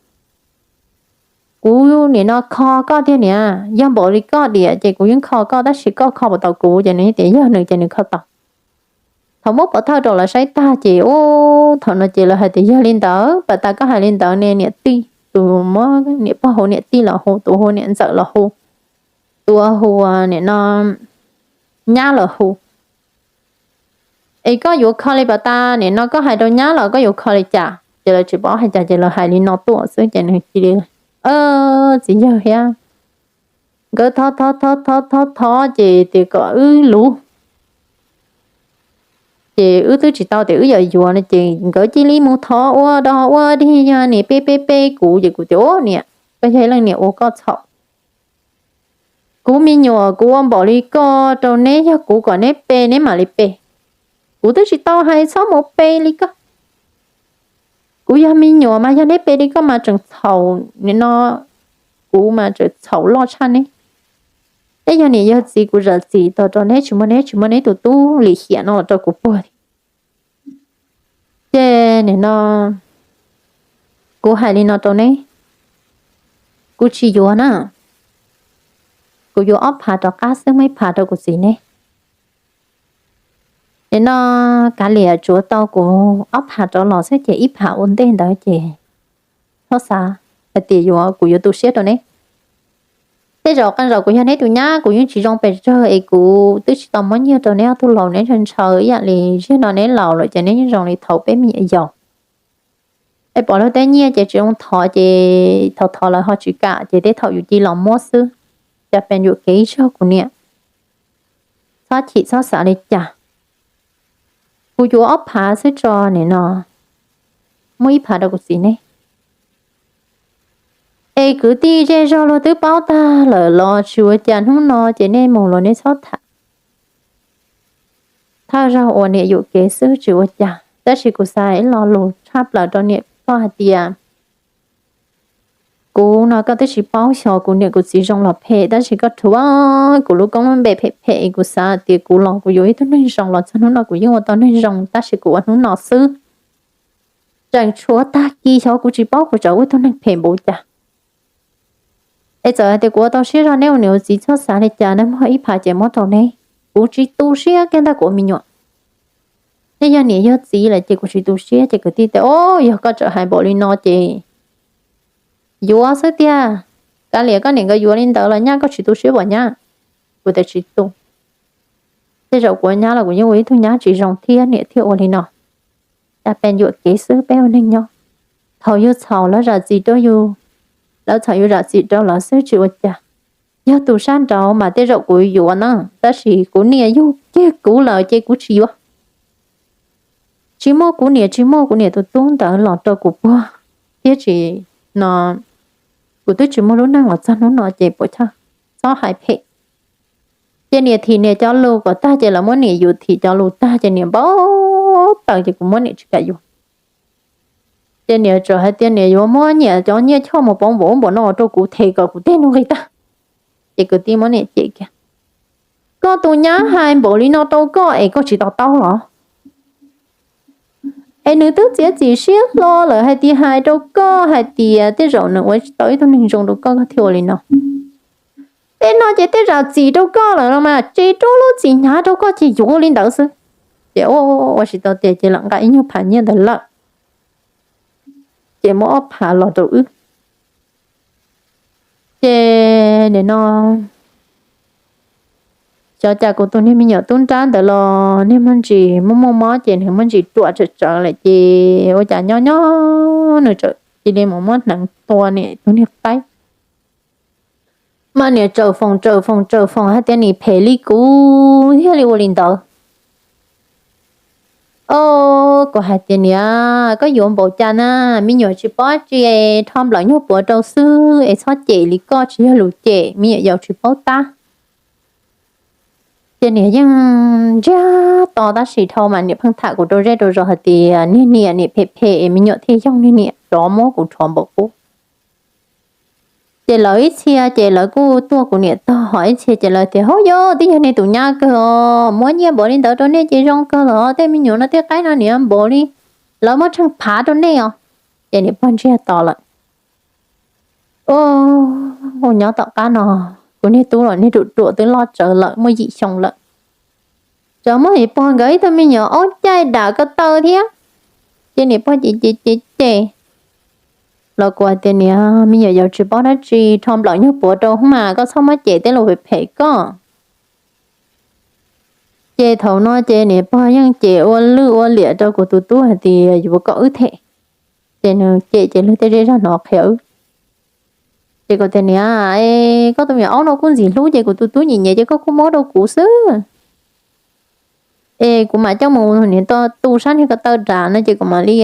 Kuv nim no kho koj tiag niam, yog npaum li koj diam ces kuv yeej kho koj tab sis koj kho puas tau kuv ces nws tias yog nws ces nws kho tau. Thaum muab pov thawj rau lawv saib tag ces ub thaum no ces lawv hais tias yog li ntawd pas tas koj hais li ntawd ne niam tij, tus muab niam pog hu niam tij los hu, tus hu niam ntxawm los hu, tus hu nim no nyab los hu. Es koj yuav kho li pas tas nim no koj hais rau nyab los koj yuav kho li cas? Ces lawv tsis paub hais cas ces lawv hais li no tuaj xwb ces nws cia li, txiv yawg thiab nkawd thov thov thov thov thov thov ces tias kom wb luv. Ces wb twb tsis tau tias wb yuav yuav no ces nkawd cia li mus thov ua dog ua dig yog niam peb peb peb kuv ces kuv tias ub niam, koj yog ib leej niam ua koj txhaum. Kuv me nyuam kuv ua npaum li koj rau neb, yog kuv kom neb pe neb mam li pe. Kuv twb tsis tau hais txhob mus pe li koj. Kuv yog me nyuam mas yog neb pe li koj mas tseem txhaum nim no, kuv mas tseem txhaum loj tshaj neb. Tej yog niam yog txiv kuv zam txim tau rau neb, tsis muaj neb, tsis muaj neb tus tub lim hiam no los rau kuv puag. Ces nim no kuv hais li no rau neb, kuv tsis yuav na, kuv yuav ob phav rov qab xwb, muab ib phav rau kuv txiv neb. Nim no kav liam tsuav tau kuv ob phav rov los xwb ces ib phav ua ntej ntawd ces txhob xav hais tias yuav kuv yuav tu siab rau neb. Tej zaum qee zaum kuv yog neb tus nyab kuv yeej tsis zoo pes tsawg es kuv twb tsis tau muab nyiaj rau neb ob tug laus, neb ntshaw ntshaw ib yam li ziag no neb laus lawm ces neb yeej zoo li thaum peb me nyuam yaus. Es pom luag tej nyiaj ces tsis zoo thov ces thov thov lawv ho tsis kam ces tej thaum yus cia los muab xwb. Cas pes yuam kev ib zaug kuv niam, txhob chim txhob xav li cas. Kuv yuav ob phav xwb tso nim no, muab ib phav rau kuv txiv neb. Es kwv tij zej zog luag twb paub tag lawm los tsis ua cas, hnub no ces nej mus los nej txhob tham. Thawj zaug uas niam yuam kev xwb tsis ua cas, tab sis kuv xav ib lo lus tshaj plaws rau niam koj hais tias kuv no koj twb tsis paub xyov kuv niam kuv txiv zoo los phem, tab sis koj rhuav kuv lub koob lub npe phem phem, kuv xav tias kuv los kuv yuav ib tug neeg zoo los txog hnub no kuv yeej ua tau neeg zoo, tab sis kuv ua hnub no xwb. Tseem tshuav tag kis xyov kuv tsis paub kuv tseem ua tug neeg phem npaum cas. Es txawm hais tias kuv ua tau siab zog, neb ua niam ua txiv txhob xav li cas, neb muab ib phav ces muab rau neb. Kuv tsis tu siab kiag ntag kuv ua me nyuam. Nej yog niam yog txiv lawm ces kuv tsis tu siab. Ces kwv tij tias, o, yog koj tseem hais npaum li no ces yuav xwb tiag. Kav liam koj niam nkawd yuav li ntawd los nyab koj tsis tu siab puas nyab? Kuv tias tsis tu. Tej zaum kuv ua nyab los kuv yeej ua ib tug nyab tsis zoo thiab niam thiaj ua li no. Cas pes yuam kev xwb peb ua neeg nyob. Thaum yus txhaum lawv zam txim rau yus, lawv txhaum yus zam txim rau lawv xwb tsis ua cas. Yog tus sab nraud mas tej zaum kuv yuav na, tab sis kuv niam yug kiag kuv lawm ces kuv tsis yuav. Tsis muaj kuv niam, tsis muaj kuv niam tus tub ntawd los rau kuv puag, thiab tsis no kuv twb tsis muaj lub neej los txog hnub no ces puas chawj, txhob hais phem. Ces niam thim niam cov lus kom tag ces lawv muab niam yus thim cov lus tag ces niam npau taws ces kuv muab niam tsis kam yuav. Ces niam txawm hais tias niam yuav muab niam cov nyiaj choj mus pauv npaum ub npaum no rau kuv them kom kuv tej nuj nqis tag. Ces kwv tij muab niam cem kiag, koj tus nyab hais npaum li no rau koj es koj tsis to taub los? Es nws twb txiav txim siab hlo lawm hais tias hais rau koj hais tias tej zaum nws ua tsis tau ib tug neeg zoo rau koj, koj thiaj ua li no. Tej no ces tej zam txim rau koj lawm los mas, tsis rub lub txim hnyav rau koj ces yuav li ntawd xwb. Ces ua tsis tau tias ces lam nqa ib nyuag phav nyiaj ntawd lawm, ces muab ob phav los rau wb. Ces nim no xyov cas kuv tus niag me nyuam tub nrab ntawd los niag muaj ntsis muaj muaj mob ces nws muaj ntsis ruam tsawv tsawv lawm ces ua cas nyob nyob nws txawm cia li mus muab hneev tua niam tus niag qaib. Mas niam tsaws foom tsaws foom tsaws foom hais tias nim phem li kuv thiaj li ua li ntawd. O, kuv hais tias niam, koj yuav npaum cas na, me nyuam tsis paub tsi, rho nplawm nyuag puav rau xwb es txhob cem li koj tsis yog lus cem, me nyuam yaus tsis paub tab. Ces niam yeej ntsiag to tab sis dhau mas niam pheej tham kuv rau zej rau zos hais tias niag niam niam phem phem es me nyuam thiaj yoog niag niam rov muab kuv rhuav npaum qub. Ces lawv ib txhia ces lawv kuj tuaj kuv niam tog, ho ib txhia ces lawv tias, hauj yog, twb yog nej tus nyab kawg os, muab nyiaj npaum li ntawd rau nej ces zoo kawg los, tej me nyuam no tej qaib no niam npaum li lawv muab tsheej phav rau nej os. Ces niam pog ntsiag to lawm. Ua nyob tom qab no, kuv niag tub los niag ruam ruam twb loj tsawv lawm muaj yim xyoo lawm. Tseem muaj niam pog nkawd ib tug me nyuam aub caij dam ko taw thiab. Ces niam pog ces ces ces ces los kuv hais tias niam, me nyuam yaus tsis paub dab tsi, rho nplawm nyuag puav rau mas, koj txhob muab cem tej lus phem phem koj. Ces thaum no ces niam pog yeej cem ua lwj ua liam rau kuv tus tub hais tias yuav kom wb them. Ces nws cem ces luag tej zej zog hnov qhia wb. Ces kuv tias niam, koj tus me nyuam aub no kuj ntxim hlub ces kuv tus tub nyiam nyiam ces koj kuj muab rau kuv xwb. Es kuv mam coj mus niam tu sab niag ko taw dam no ces kuv mam li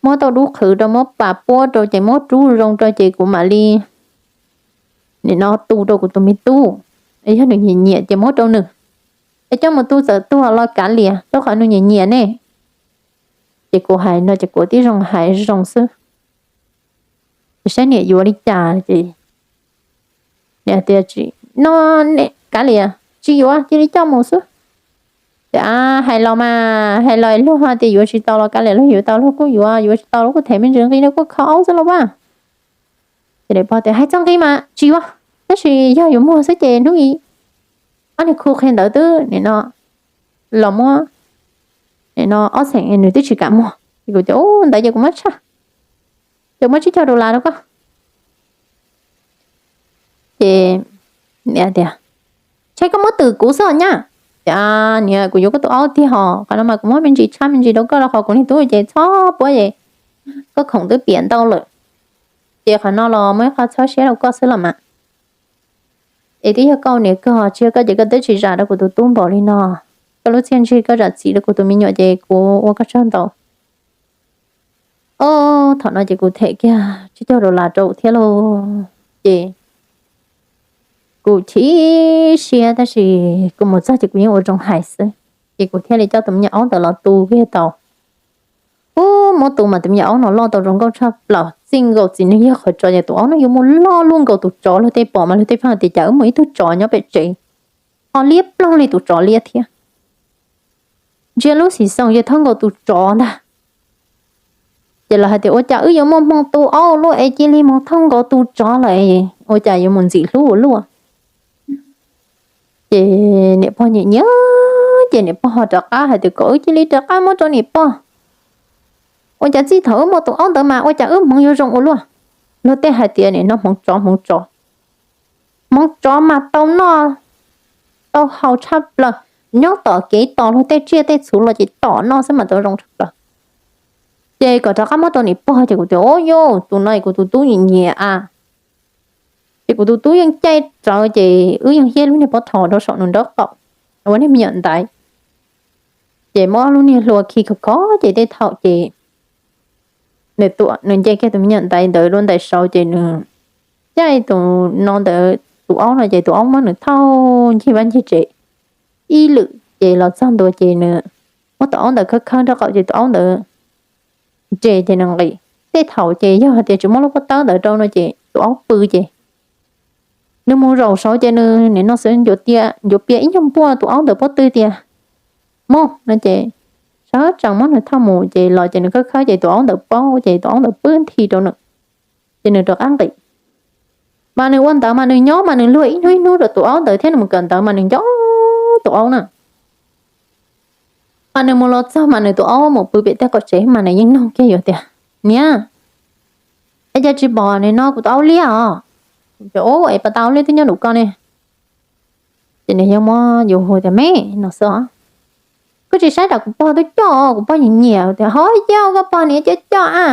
muab tau dub qhwv rau, muab pas puab rau ces muab rub zoo rau ces kuv mam li nim no tu rau kuv tus me tub. Es yog nws nyiam nyiam ces muab rau nws. Es coj mus tu txawm tuag los kav liam rau qhov nws nyiam nyiam ne. Ces kuv hais no ces kuv tib zoo hais zoo xwb. Ces saib niam yuav li cas ces Tias, no, kav liam, tsis yuav, cia li coj mus xwb. Tias, hais los mas hais los luag tias yuav tsis tau los kav liam, luag yuav tau luag kuj yuav, yuav tsis tau luag kuj them me ntsis nqi no kuj kho aub xwb los vaj. Ces niam pog tias, hais txog nqi mas tsis yuav, tab sis yog yuav muag xwb ces hnub ib ob niag khu qhia ntawd twb nim no los muab nim no ob xeem nws twb tsis kam muag. Ces kuv tias, ub, ntawd ces kuv muab tshaj, ces muab tsib caug dollar rau koj. Ces niam tias, ntshe koj muab twm kuv xwb os nyab. Tias, niam, kuv yuav koj tus aub tiag hos, qhov no mas kuv muab me ntsis tshaj me ntsis rau koj rau qhov kuv niag tub ces txhob puab es koj khoom twb piam ntau lawm. Ces qhov no los muaj ib qho txhob siab rau koj xwb los mas. Es twb yog koj niam kawg, tsis yog koj ces koj twb tsis zam rau kuv tus tub npaum li no. Koj lub txiaj ntsig koj zam txim rau kuv tus me nyuam ces kuv ua koj tsaug ntau. Ob, thaum no ces kuv them kiag tsib caug dollar rau thiab lauj. Ces kuv chim siab tab sis kuv mus txog ces kuv yeej ua zoo hais xwb. Ces kuv thiaj li coj tus me nyuam aub ntawd los tu kiag tau. Ub, muab tu mas tus me nyuam aub no loj tau zoo nkauj tshaj plaws, txij nkaus txiv neej yog qhov tsov ces tus aub no yuav mus loj luaj nkaus tus tsov. Luag tej pom mas luag tej pheej tias cas wb muaj ib tug tsov nyob pem tsev, ho liab ploog li tus tsov liab thiab. Ntsia lub xim xoo ces thauj nkaus tus tsov ntag. Ces lawv hais tias ua cas wb yuav muaj hmoo tu aub luaj es cia li mus thauj nkaus tus tsov lawm, ua cas yuav mus ntxim hlub ua luaj. Ces niam pog nyiam nyiam, ces niam pog ho rov qab hais tias kom wb cia li rov qab muab rau niam pog. Ua cas txij thaum wb muaj tus aub ntawd mas ua cas wb hmoov yuav zoo ua luaj. Luag tej hais tias nim no hmoov tsov, hmoov tsov, hmoov tsov mas tau noj tau haus tshaj plaws, nyob tom kev tos luag tej tsiaj tej txhu los ces tom noj xwb mas tau zoo tshaj plaws. Ces kom rov qab muab rau niam pog ces kuv tias, o yus, tus no kuv tus tub nyiam nyiam a. Ces kuv tus tub yeej caij rawv ces wb yeej hiab lub niag pob thaum rau saum nws nraub qaum, ua niag me nyuam ntaiv. Ces muab ob lub niag hlua khi khov khov ces tej thaum ces nws tuam nws nce kiag tus me nyuam ntaiv ntawd dua ntais saud ces nws caij tus no ntawd, tus aub no ces tus aub muab nws thauj ncig vaj ncig tsev ib lwm ces los txog ntua ces nws muab tus aub ntawd khawb khawb nraub qaum ces tus aub ntawd nres ces nws nqis. Tej thaum ces yog hais tias tsis muab lub pob tawb ntawd rau no ces tus aub pw ces nws mus zaum saud ces nws nim no xwb ncuav tias ncuav pias ib nyuag npuaj tus aub ntawd pob tw tias mus no ces sawv tsees muab nws thauj mus ces los ces nws khawb khawb ces tus aub ntawd paub ces tus aub ntawd pw nthi rau nws, ces nws rov qab nqis. Mas nws ua ntawd mas nws nyob mas nws luag ib hnub ib hnub rau tus aub ntawd thiab nws mus kawm ntawv mas nws nco tus aub na. Mas nws mus los txog mas nws tus aub mus pw pem tej qaum tsev mas nws yeej nug kiag yus tias, niam, es cas tsis pom nim no kuv tus aub liab os? Es pas tau aub liab twb nyob nraum ko ne. Ces nws yeej muab yus hu tias me no xwb os. Koj tsis saib tas kuv pog twb coj, kuv pog nyiam nyiam tias ho yog koj pog niam coj coj a,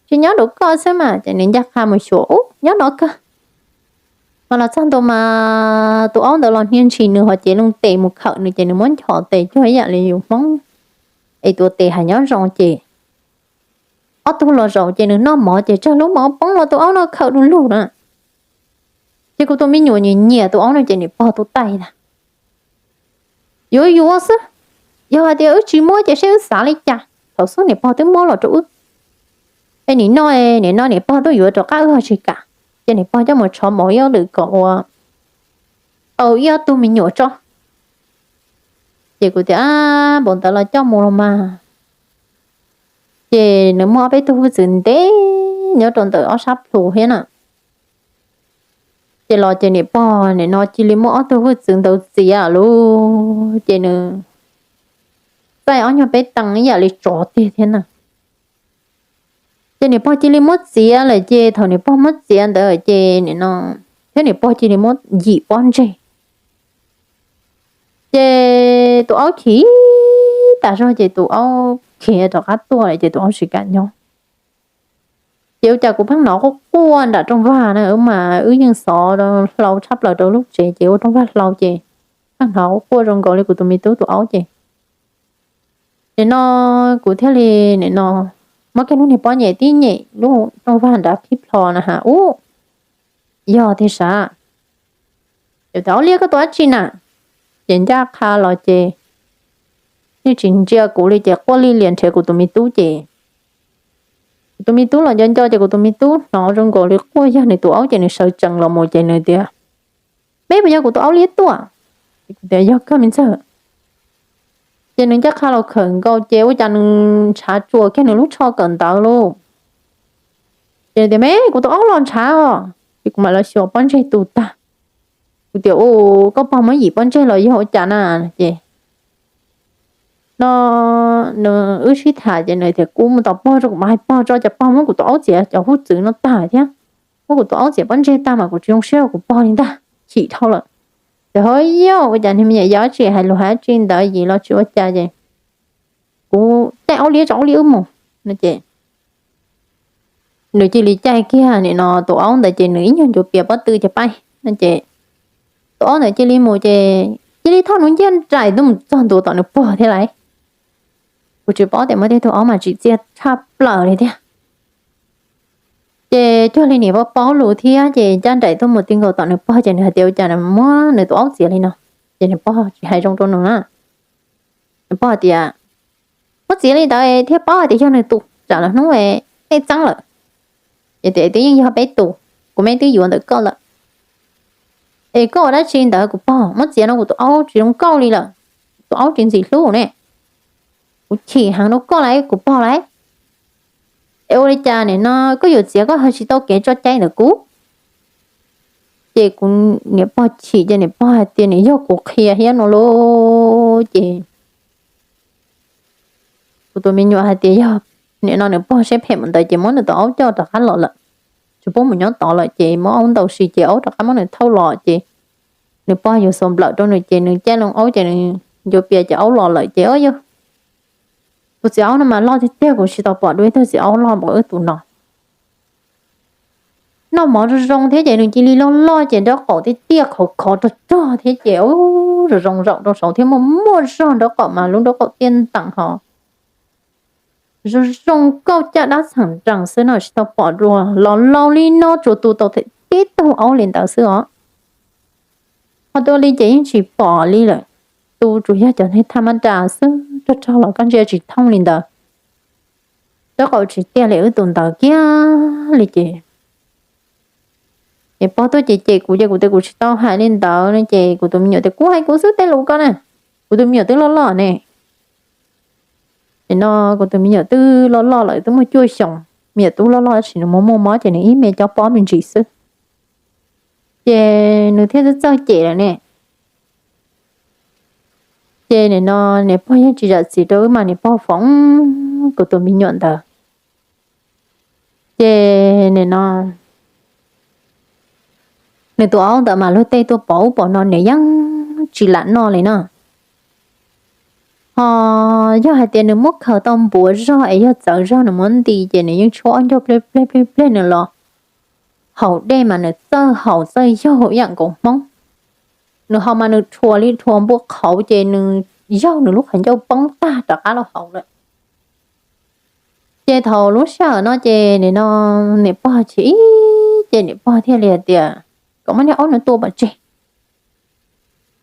tsis nyob nraum koj xwb mas. Ces nws ncaj qha mus xyuas ub nyob no kawg. Mas los txog ntua mas tus aub ntawd los hnia ntshis nws ho ces loo tes mus khawm nws ces nws muab nchos tes cuag ib yam li yus Hmoob es tuav tes hais nyob zoo ces ob tug los zaum ces nws noj mov ces tsawg lub mov poob los tus aub no khawm du lug na. Ces kuv tus me nyuam nyiam nyiam tus aub no ces niam pog tus taij tas yuav yuav xwb, yog hais tias wb tsis muab ces seb wb xav li cas. Thaum xub niam pog twb muab los rau wb. Es nim no, nim no niam pog tuaj yuav rov qab wb ho tsis kam, ces niam pog coj mus tshov mov ib ob lwm kom ua tau ib ob tug me nyuam tso. Ces kuv tias npaum ntawd los coj mus los mas. Ces nws muaj ob peb tug hwj txwv ntev nyob rau ntawm ob sab plhu thiab na. Ces los ces niam pog nim no cia li muab ob tug hwj txwv ntawd txiav lawm ces nws txaij ob nyuag peb teev ib yam li tsov tiag thiab na. Ces niam pog cia li muab txiav lawm ces thaum niam pog muab txiav ntawd ces nim no thiab niam pog cia li muab yim pob ntseg. Ces tus aub chim tas zog ces tus aub khiav rov qab tuaj lawm ces tus aub tsis kam nyob. Ces ua cas kuv pheej hnov quaj quaj nram rooj vag na, mas wb yeej xov hlau tshaj plaws rau lub tsev ces ua rooj vag hlau ces pheej hnov quaj quaj zoo nkaus li kuv tus me tub tus aub ces nim no kuv thiaj li nim no muab kiag lub niag pob nyem tib nyem lub rooj vag nrad phib plho na has ub, yog tiag sav. Ces tias ob liab koj tua dab tsi na? Ces ncaj qha los ces yeej tsis ntsia kuv li ces quaj lij lias nrhiav kuv tus me tub ces Kuv tus me tub los nco nco ces kuv tus me tub hnov zoo nkaus li quaj yog nws tus aub ces nws sawv tsees los mus ces nws tias, Peb puas yog kuv tus aub liab tuaj? Kuv tias, Yog kawg me ntxawg. Ces nws ncaj qha los khawm nkaus ces ua cas nws ntshav tsuas kiag nws lub tsho kawm ntawv lauj. Ces tias, Me, kuv tus aub los ntshav os. Ces kuv mam los xyuas pob ntseg tu tag. Kuv tias, Ua koj pog muab yim pob ntseg los yog ua cas na? Ces no nws wb sib tham ces nws tias, Kuv mus tom pog tso, kuv mam hais pog tso, cas pog muab kuv tus aub txiav cov hub txwv no tag thiab, muab kuv tus aub txiav pob ntseg tag mas kuv tsis zoo siab rau kuv pog li ntag, chim dhau lawm. Ces ho yog ua cas niag me nyuam yaus tsis hais lus hais tsis ntawd yim los tsis ua cas ces kuv caij aub liab tso aub liab wb mus no ces nws cia li caij kiag nim no tus aub ntawd ces nws ib nyuag ncuav pias pob tw ces pab no ces tus aub ntawd cia li mus ces cia li thauj nws ncaj nraim tuaj mus txog ntua tom nws pog thiab lawm. Kuv tsis paub tias muaj tej tug aub mas tsim txiaj tshaj plaws li thiab. Ces cuag li niam pog paub lus thiab ces ncaj nraim tuaj mus ti nkaus tom nws pog ces nws hais tias, Ua cas nws muab nws tus aub txiav li no? Ces nws pog tsis hais zoo rau nws na. Nws pog tias, Muab txiav li ntawd thiaj paub hais tias yog nws tus, tsam lwm hnub nej txeeb lawm. Ces tias, Twb yeej yog peb tus, kuv me twb yuav ntawm koj lawm es koj ua dab tsi ntawd kuv pog? Muab txiav no kuv tus aub tsis zoo nkauj li lawm, tus aub tsis ntxim hlub ne. Kuv chim heev rau koj lawm kuv pog lawm. Es ua li cas nim no koj yuav txiav koj ho tsis tau kev tso cai ntawm kuv? Ces kuv niam pog chim ces niam pog hais tias nws yog kuv qhia thiab no lauj. Ces kuv tus me nyuam hais tias yog nim no nws pog siab phem mus ntawd ces muab nws tus aub coj rov qab los lawm, tsis pub mus nyob tod lawm ces muab aub ntaus si ces aub rov qab muab nws thauj los ces nws pog yuav xuas nplawm rau nws ces nws caij loo aub ces nws ncuav pias ces aub los lawm ces o yog tus txiv aub no mas loj tiag tiag, kuv tsis tau pom dua ib tug txiv aub loj npaum wb tus no. Noj mov zoo zoo thiab ces nws cia li loj loj ces nraub qaum tiaj tiaj khov khov rog rog thiab ces zoo zoo zaum rau saud thiab muaj muaj zog nraub qaum mas lub nraub qaum tiaj ntees ho zoo zoo nkauj caj dab txheem nrees xwb no tsis tau pom dua los laus li no tsuas tu tau tib tug aub li ntawd xwb os. Ho dua li ces yeej tsis pom li lawm, tu tsuas yog cov thaj mab ras xwb rog rog los koj ntsia tsis thooj li ntawd. Nraub qaum tsis tiaj li wb tus ntawd kiag li ces niam pog tuaj ces cem kuv ces kuv tias kuv tsis tau hais li ntawd no ces kuv tus me nyuam tias kuv hais kuv xwb tej lus ko na, kuv tus me nyuam twb loj loj ne. Nim no kuv tus me nyuam twb loj loj lawm twb muaj cuaj xyoos, me nyuam tub loj loj tab sis nws muaj muaj mob ces nws ib me cob pob me ntsis xwb. Ces nws thiaj txawj txawj cem lawm ne. Ces nim no niam pog yeej tsis zam txim rau wb mas niam pog foom kuv tus me nyuam ntawd. Ces nim no nws tus aub ntawd mas luag tej tuaj pov ub pov no nws yeej tsis lam noj li no. Ho yog hais tias nws muab khaws tau npuav zog es yog txawv zog nws muab nti ces nws yeej tshuab ob ncauj plej plej plej plej nws los haus dej mas nws txawj haus txawj yaug ib yam nkaus Hmoob. Nws haus mas nws rhuas li rhuas npua qhauv ces nws yaug nws lub qhov ncauj poob tag rov qab los haus lawm. Ces thaum lub sij hawm no ces nim no niam pog chim ib ces niam pog thiaj li hais tias kom muab niag aub no tua pov tseg.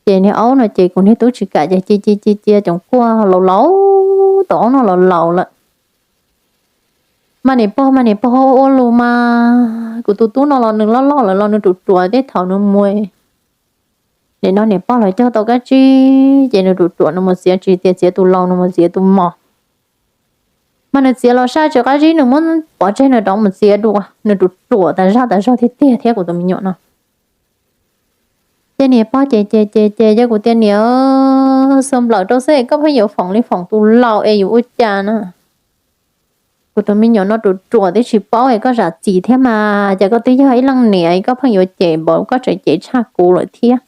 Ces niag aub no ces kuv niag tub tsis kam ces cia cia cia cia coom kuaj laus laus, tus aub no laus laus lawm. Mas niam pog mas niam pog ua lus mas kuv tus tub no los nws loj loj lawm los nws ruam ruam tej thaum nws mus, nim no niam pog los cog tau kab tsib ces nws ruam ruam nws mus txiav tsis tias txiav tus laus nws mus txiav tus mos. Mas nws txiav los saj tsis qab zib nws muab pov tseg nws rov mus txiav dua, nws ruam ruam tas zaj tas zog tiag tiag thiab kuv tus me nyuam no. Ces niam pog ces ces ces ces yog kuv tias niam, xuas nplawm rau xwb es koj pheej yuav foom li foom tus laus es yuav ua cas na. Kuv tus me nyuam no ruam ruam twb tsis paub es koj zam txim thiab mas, ces koj twb yog ib leej niam koj pheej yuav cem npaum koj tseem cem tshaj kuv lawm thiab.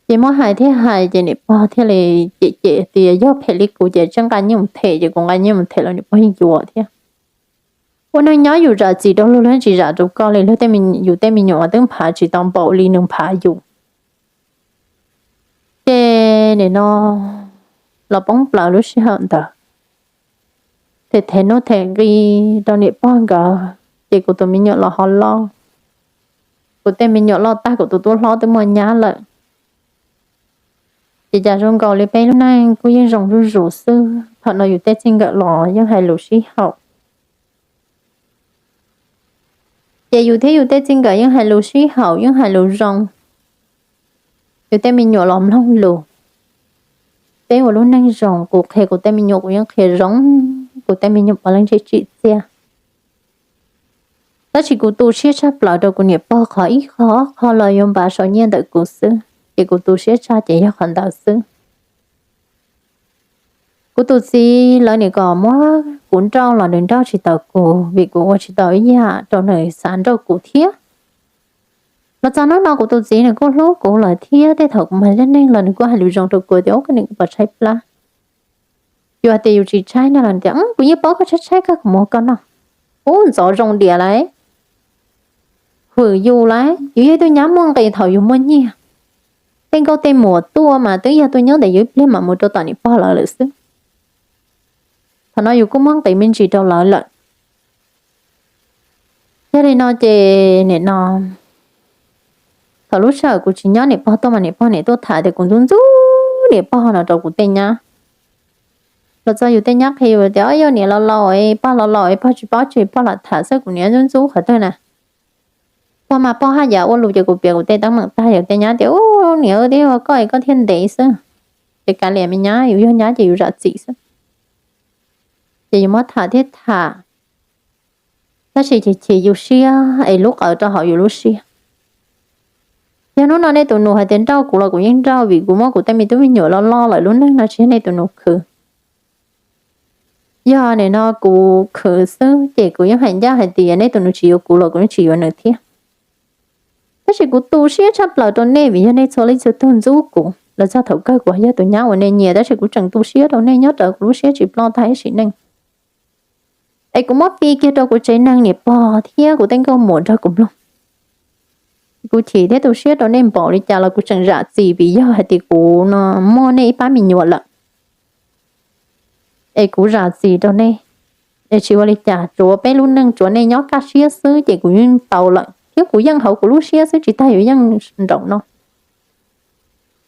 Ces muab hais thiab hais ces niam pog thiaj li cem cem tias yog phem li kuv ces tseem nqa nyiaj mus them, ces kuv nqa nyiaj mus them los niam pog yeej yuav thiab. Ua neeg nyob yus zam txim rau luag, luag tsis zam rau koj li, luag tej, yus tej me nyuam twb nphav tsis tau npaum li nws nphav yus. Ces nim no los poob plaws lub sij hawm ntawd, them them nuj them nqi rau niam pog nkawd, ces kuv tus me nyuam los ho loj. Kuv tej me nyuam loj tag kuv tus tub hlob twb muaj nyab lawm. Ces cas zoo nkaus li peb lub neej kuj yeej zoo zuj zus xwb, thaum no yus tej txij nkawm los yeej hais lus sib haum. Ces yus thiab yus tej txij nkawm yeej hais lus sib haum, yeej hais lus zoo. Yus tej me nyuam los mloog lus. Peb ua lub neej zoo, kuv qhia kuv tej me nyuam kuv yeej qhia zoo, kuv tej me nyuam puav leej tsim txiaj. Tab sis kuv tu siab tshaj plaws rau kuv niam pog qhov ib qho ob qho los yuav npav saum nyiaj ntawm kuv xwb, ces kuv tu siab tshaj ces yog qhov ntawd xwb. Kuv tus txiv lawv nim kom muab kuv nrauj los nws nrauj tsis tau kuv, vim kuv ua tsis tau ib yam rau nws xav nrauj kuv thiab. Los txog hnub no kuv tus txiv nws kuj hlub kuv lawm thiab, tej thaum kuv mag zaj neeg los nws kuj hais lus zoo rau kuv tias, Ub, koj niam, koj puas tshaib plab? Yus hais tias yus tsis tshaib no los tias, Kuv yeej paub koj tshaib tshaib kawg, kuv mus ua koj noj. Ub, ntxov zoo diam lauj, hwm yus lauj, yus yog ib tug nyab muaj nqis thaum yus muaj nyiaj. Tej nkauj tej muam tuaj mas twb yog tuaj nyob ntawm yus ib pliag mas mus rau tom niam pog lawv lawm xwb. Thaum no yus kuj muab nqis me ntsis rau lawv lawm. Yog li no ces nim no thaum lub sij hawm kuv tsis nyob niam pog tuaj mas niam pog niam tuaj tham tias kuv ntxub ntxub niam pog no rau kuv tej nyab. Los txog yus tej nyab qhia yus tias, Yog niam los laus, pog los laus, pog tsis paub tsis pog lam tham xwb, kuv niam ntxub ntxub qhov twg na. Pog mas pog haj yam ua lus ces kuv piav kuv tej teeb meem tag, yus tej nyab tias, Ub, niam, twb ua koj es koj thiaj ntev xwb. Ces kav liam me nyab, yus yog nyab ces yus zam txim xwb. Ces yus muab tham thiab tham, tab sis chim chim yus siab es lub qawv rau hauv yus lub siab. Yog hnub no nej tus nus hais tias nrauj kuv los kuv yeej nrauj, vim kuv muab kuv tej me tub me nyuam loj loj lawm, lub neej no tsis yog nej tus nus khwv. Yog nim no kuv khwv xwb ces kuv yeej hais ncaj hais tias nej tus nus tsis yuav kuv los kuv yeej tsis yuav nws thiab. Tab sis kuv tu siab tshaj plaws rau nej vim yog nej txhua leej txhua tug ntxub kuv, los txog thaum kawg kuv yog tus nyab uas nej nyiam, tab sis kuv tseem tu siab rau nej nyob rawv kuv lub siab tsis ploj tag ib sim neej. Es kuv muab piv kiag rau kuv tsev neeg niam pog thiab kuv tej nkauj muam nrog kuv mloog. Kuv chim thiab tu siab rau nej npaum li cas los kuv tseem zam txim vim yog hais tias kuv no muaj nej ib pab me nyuam lawm. Es kuv zam txim rau nej, es tsis ua li cas, tsuav peb lub neej tsuav nej nyob kaj siab xwb ces kuv yeej tau lawm thiab kuv yeej hauv kuv lub siab xwb tsis tas yuav yeej nraum no.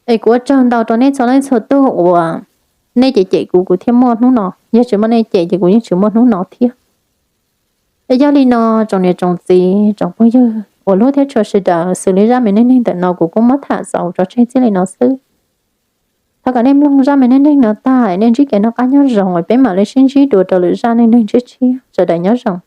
Es kuv ua tsaug ntau rau nej txhua leej txhua tug uas nej cem cem kuv, kuv thiaj muaj hnub no. Yog tsis muaj nej cem ces kuv yeej tsis muaj hnub no thiab. Es yog li no, tsoom niam tsoom txiv tsoom phooj ywg uas hlub thiab tshua sawv daws, xws li zaj me neej neeg ntawm no kuv kuj muab tham xaus tso tseg txij li no xwb. Thov kom nej mloog zaj me neej neeg no tag nej ntsib kev noj qab nyob zoo, peb mam li sib ntsib dua rau lwm zaj neej neeg tshiab tshiab. Sawv daws nyob zoo.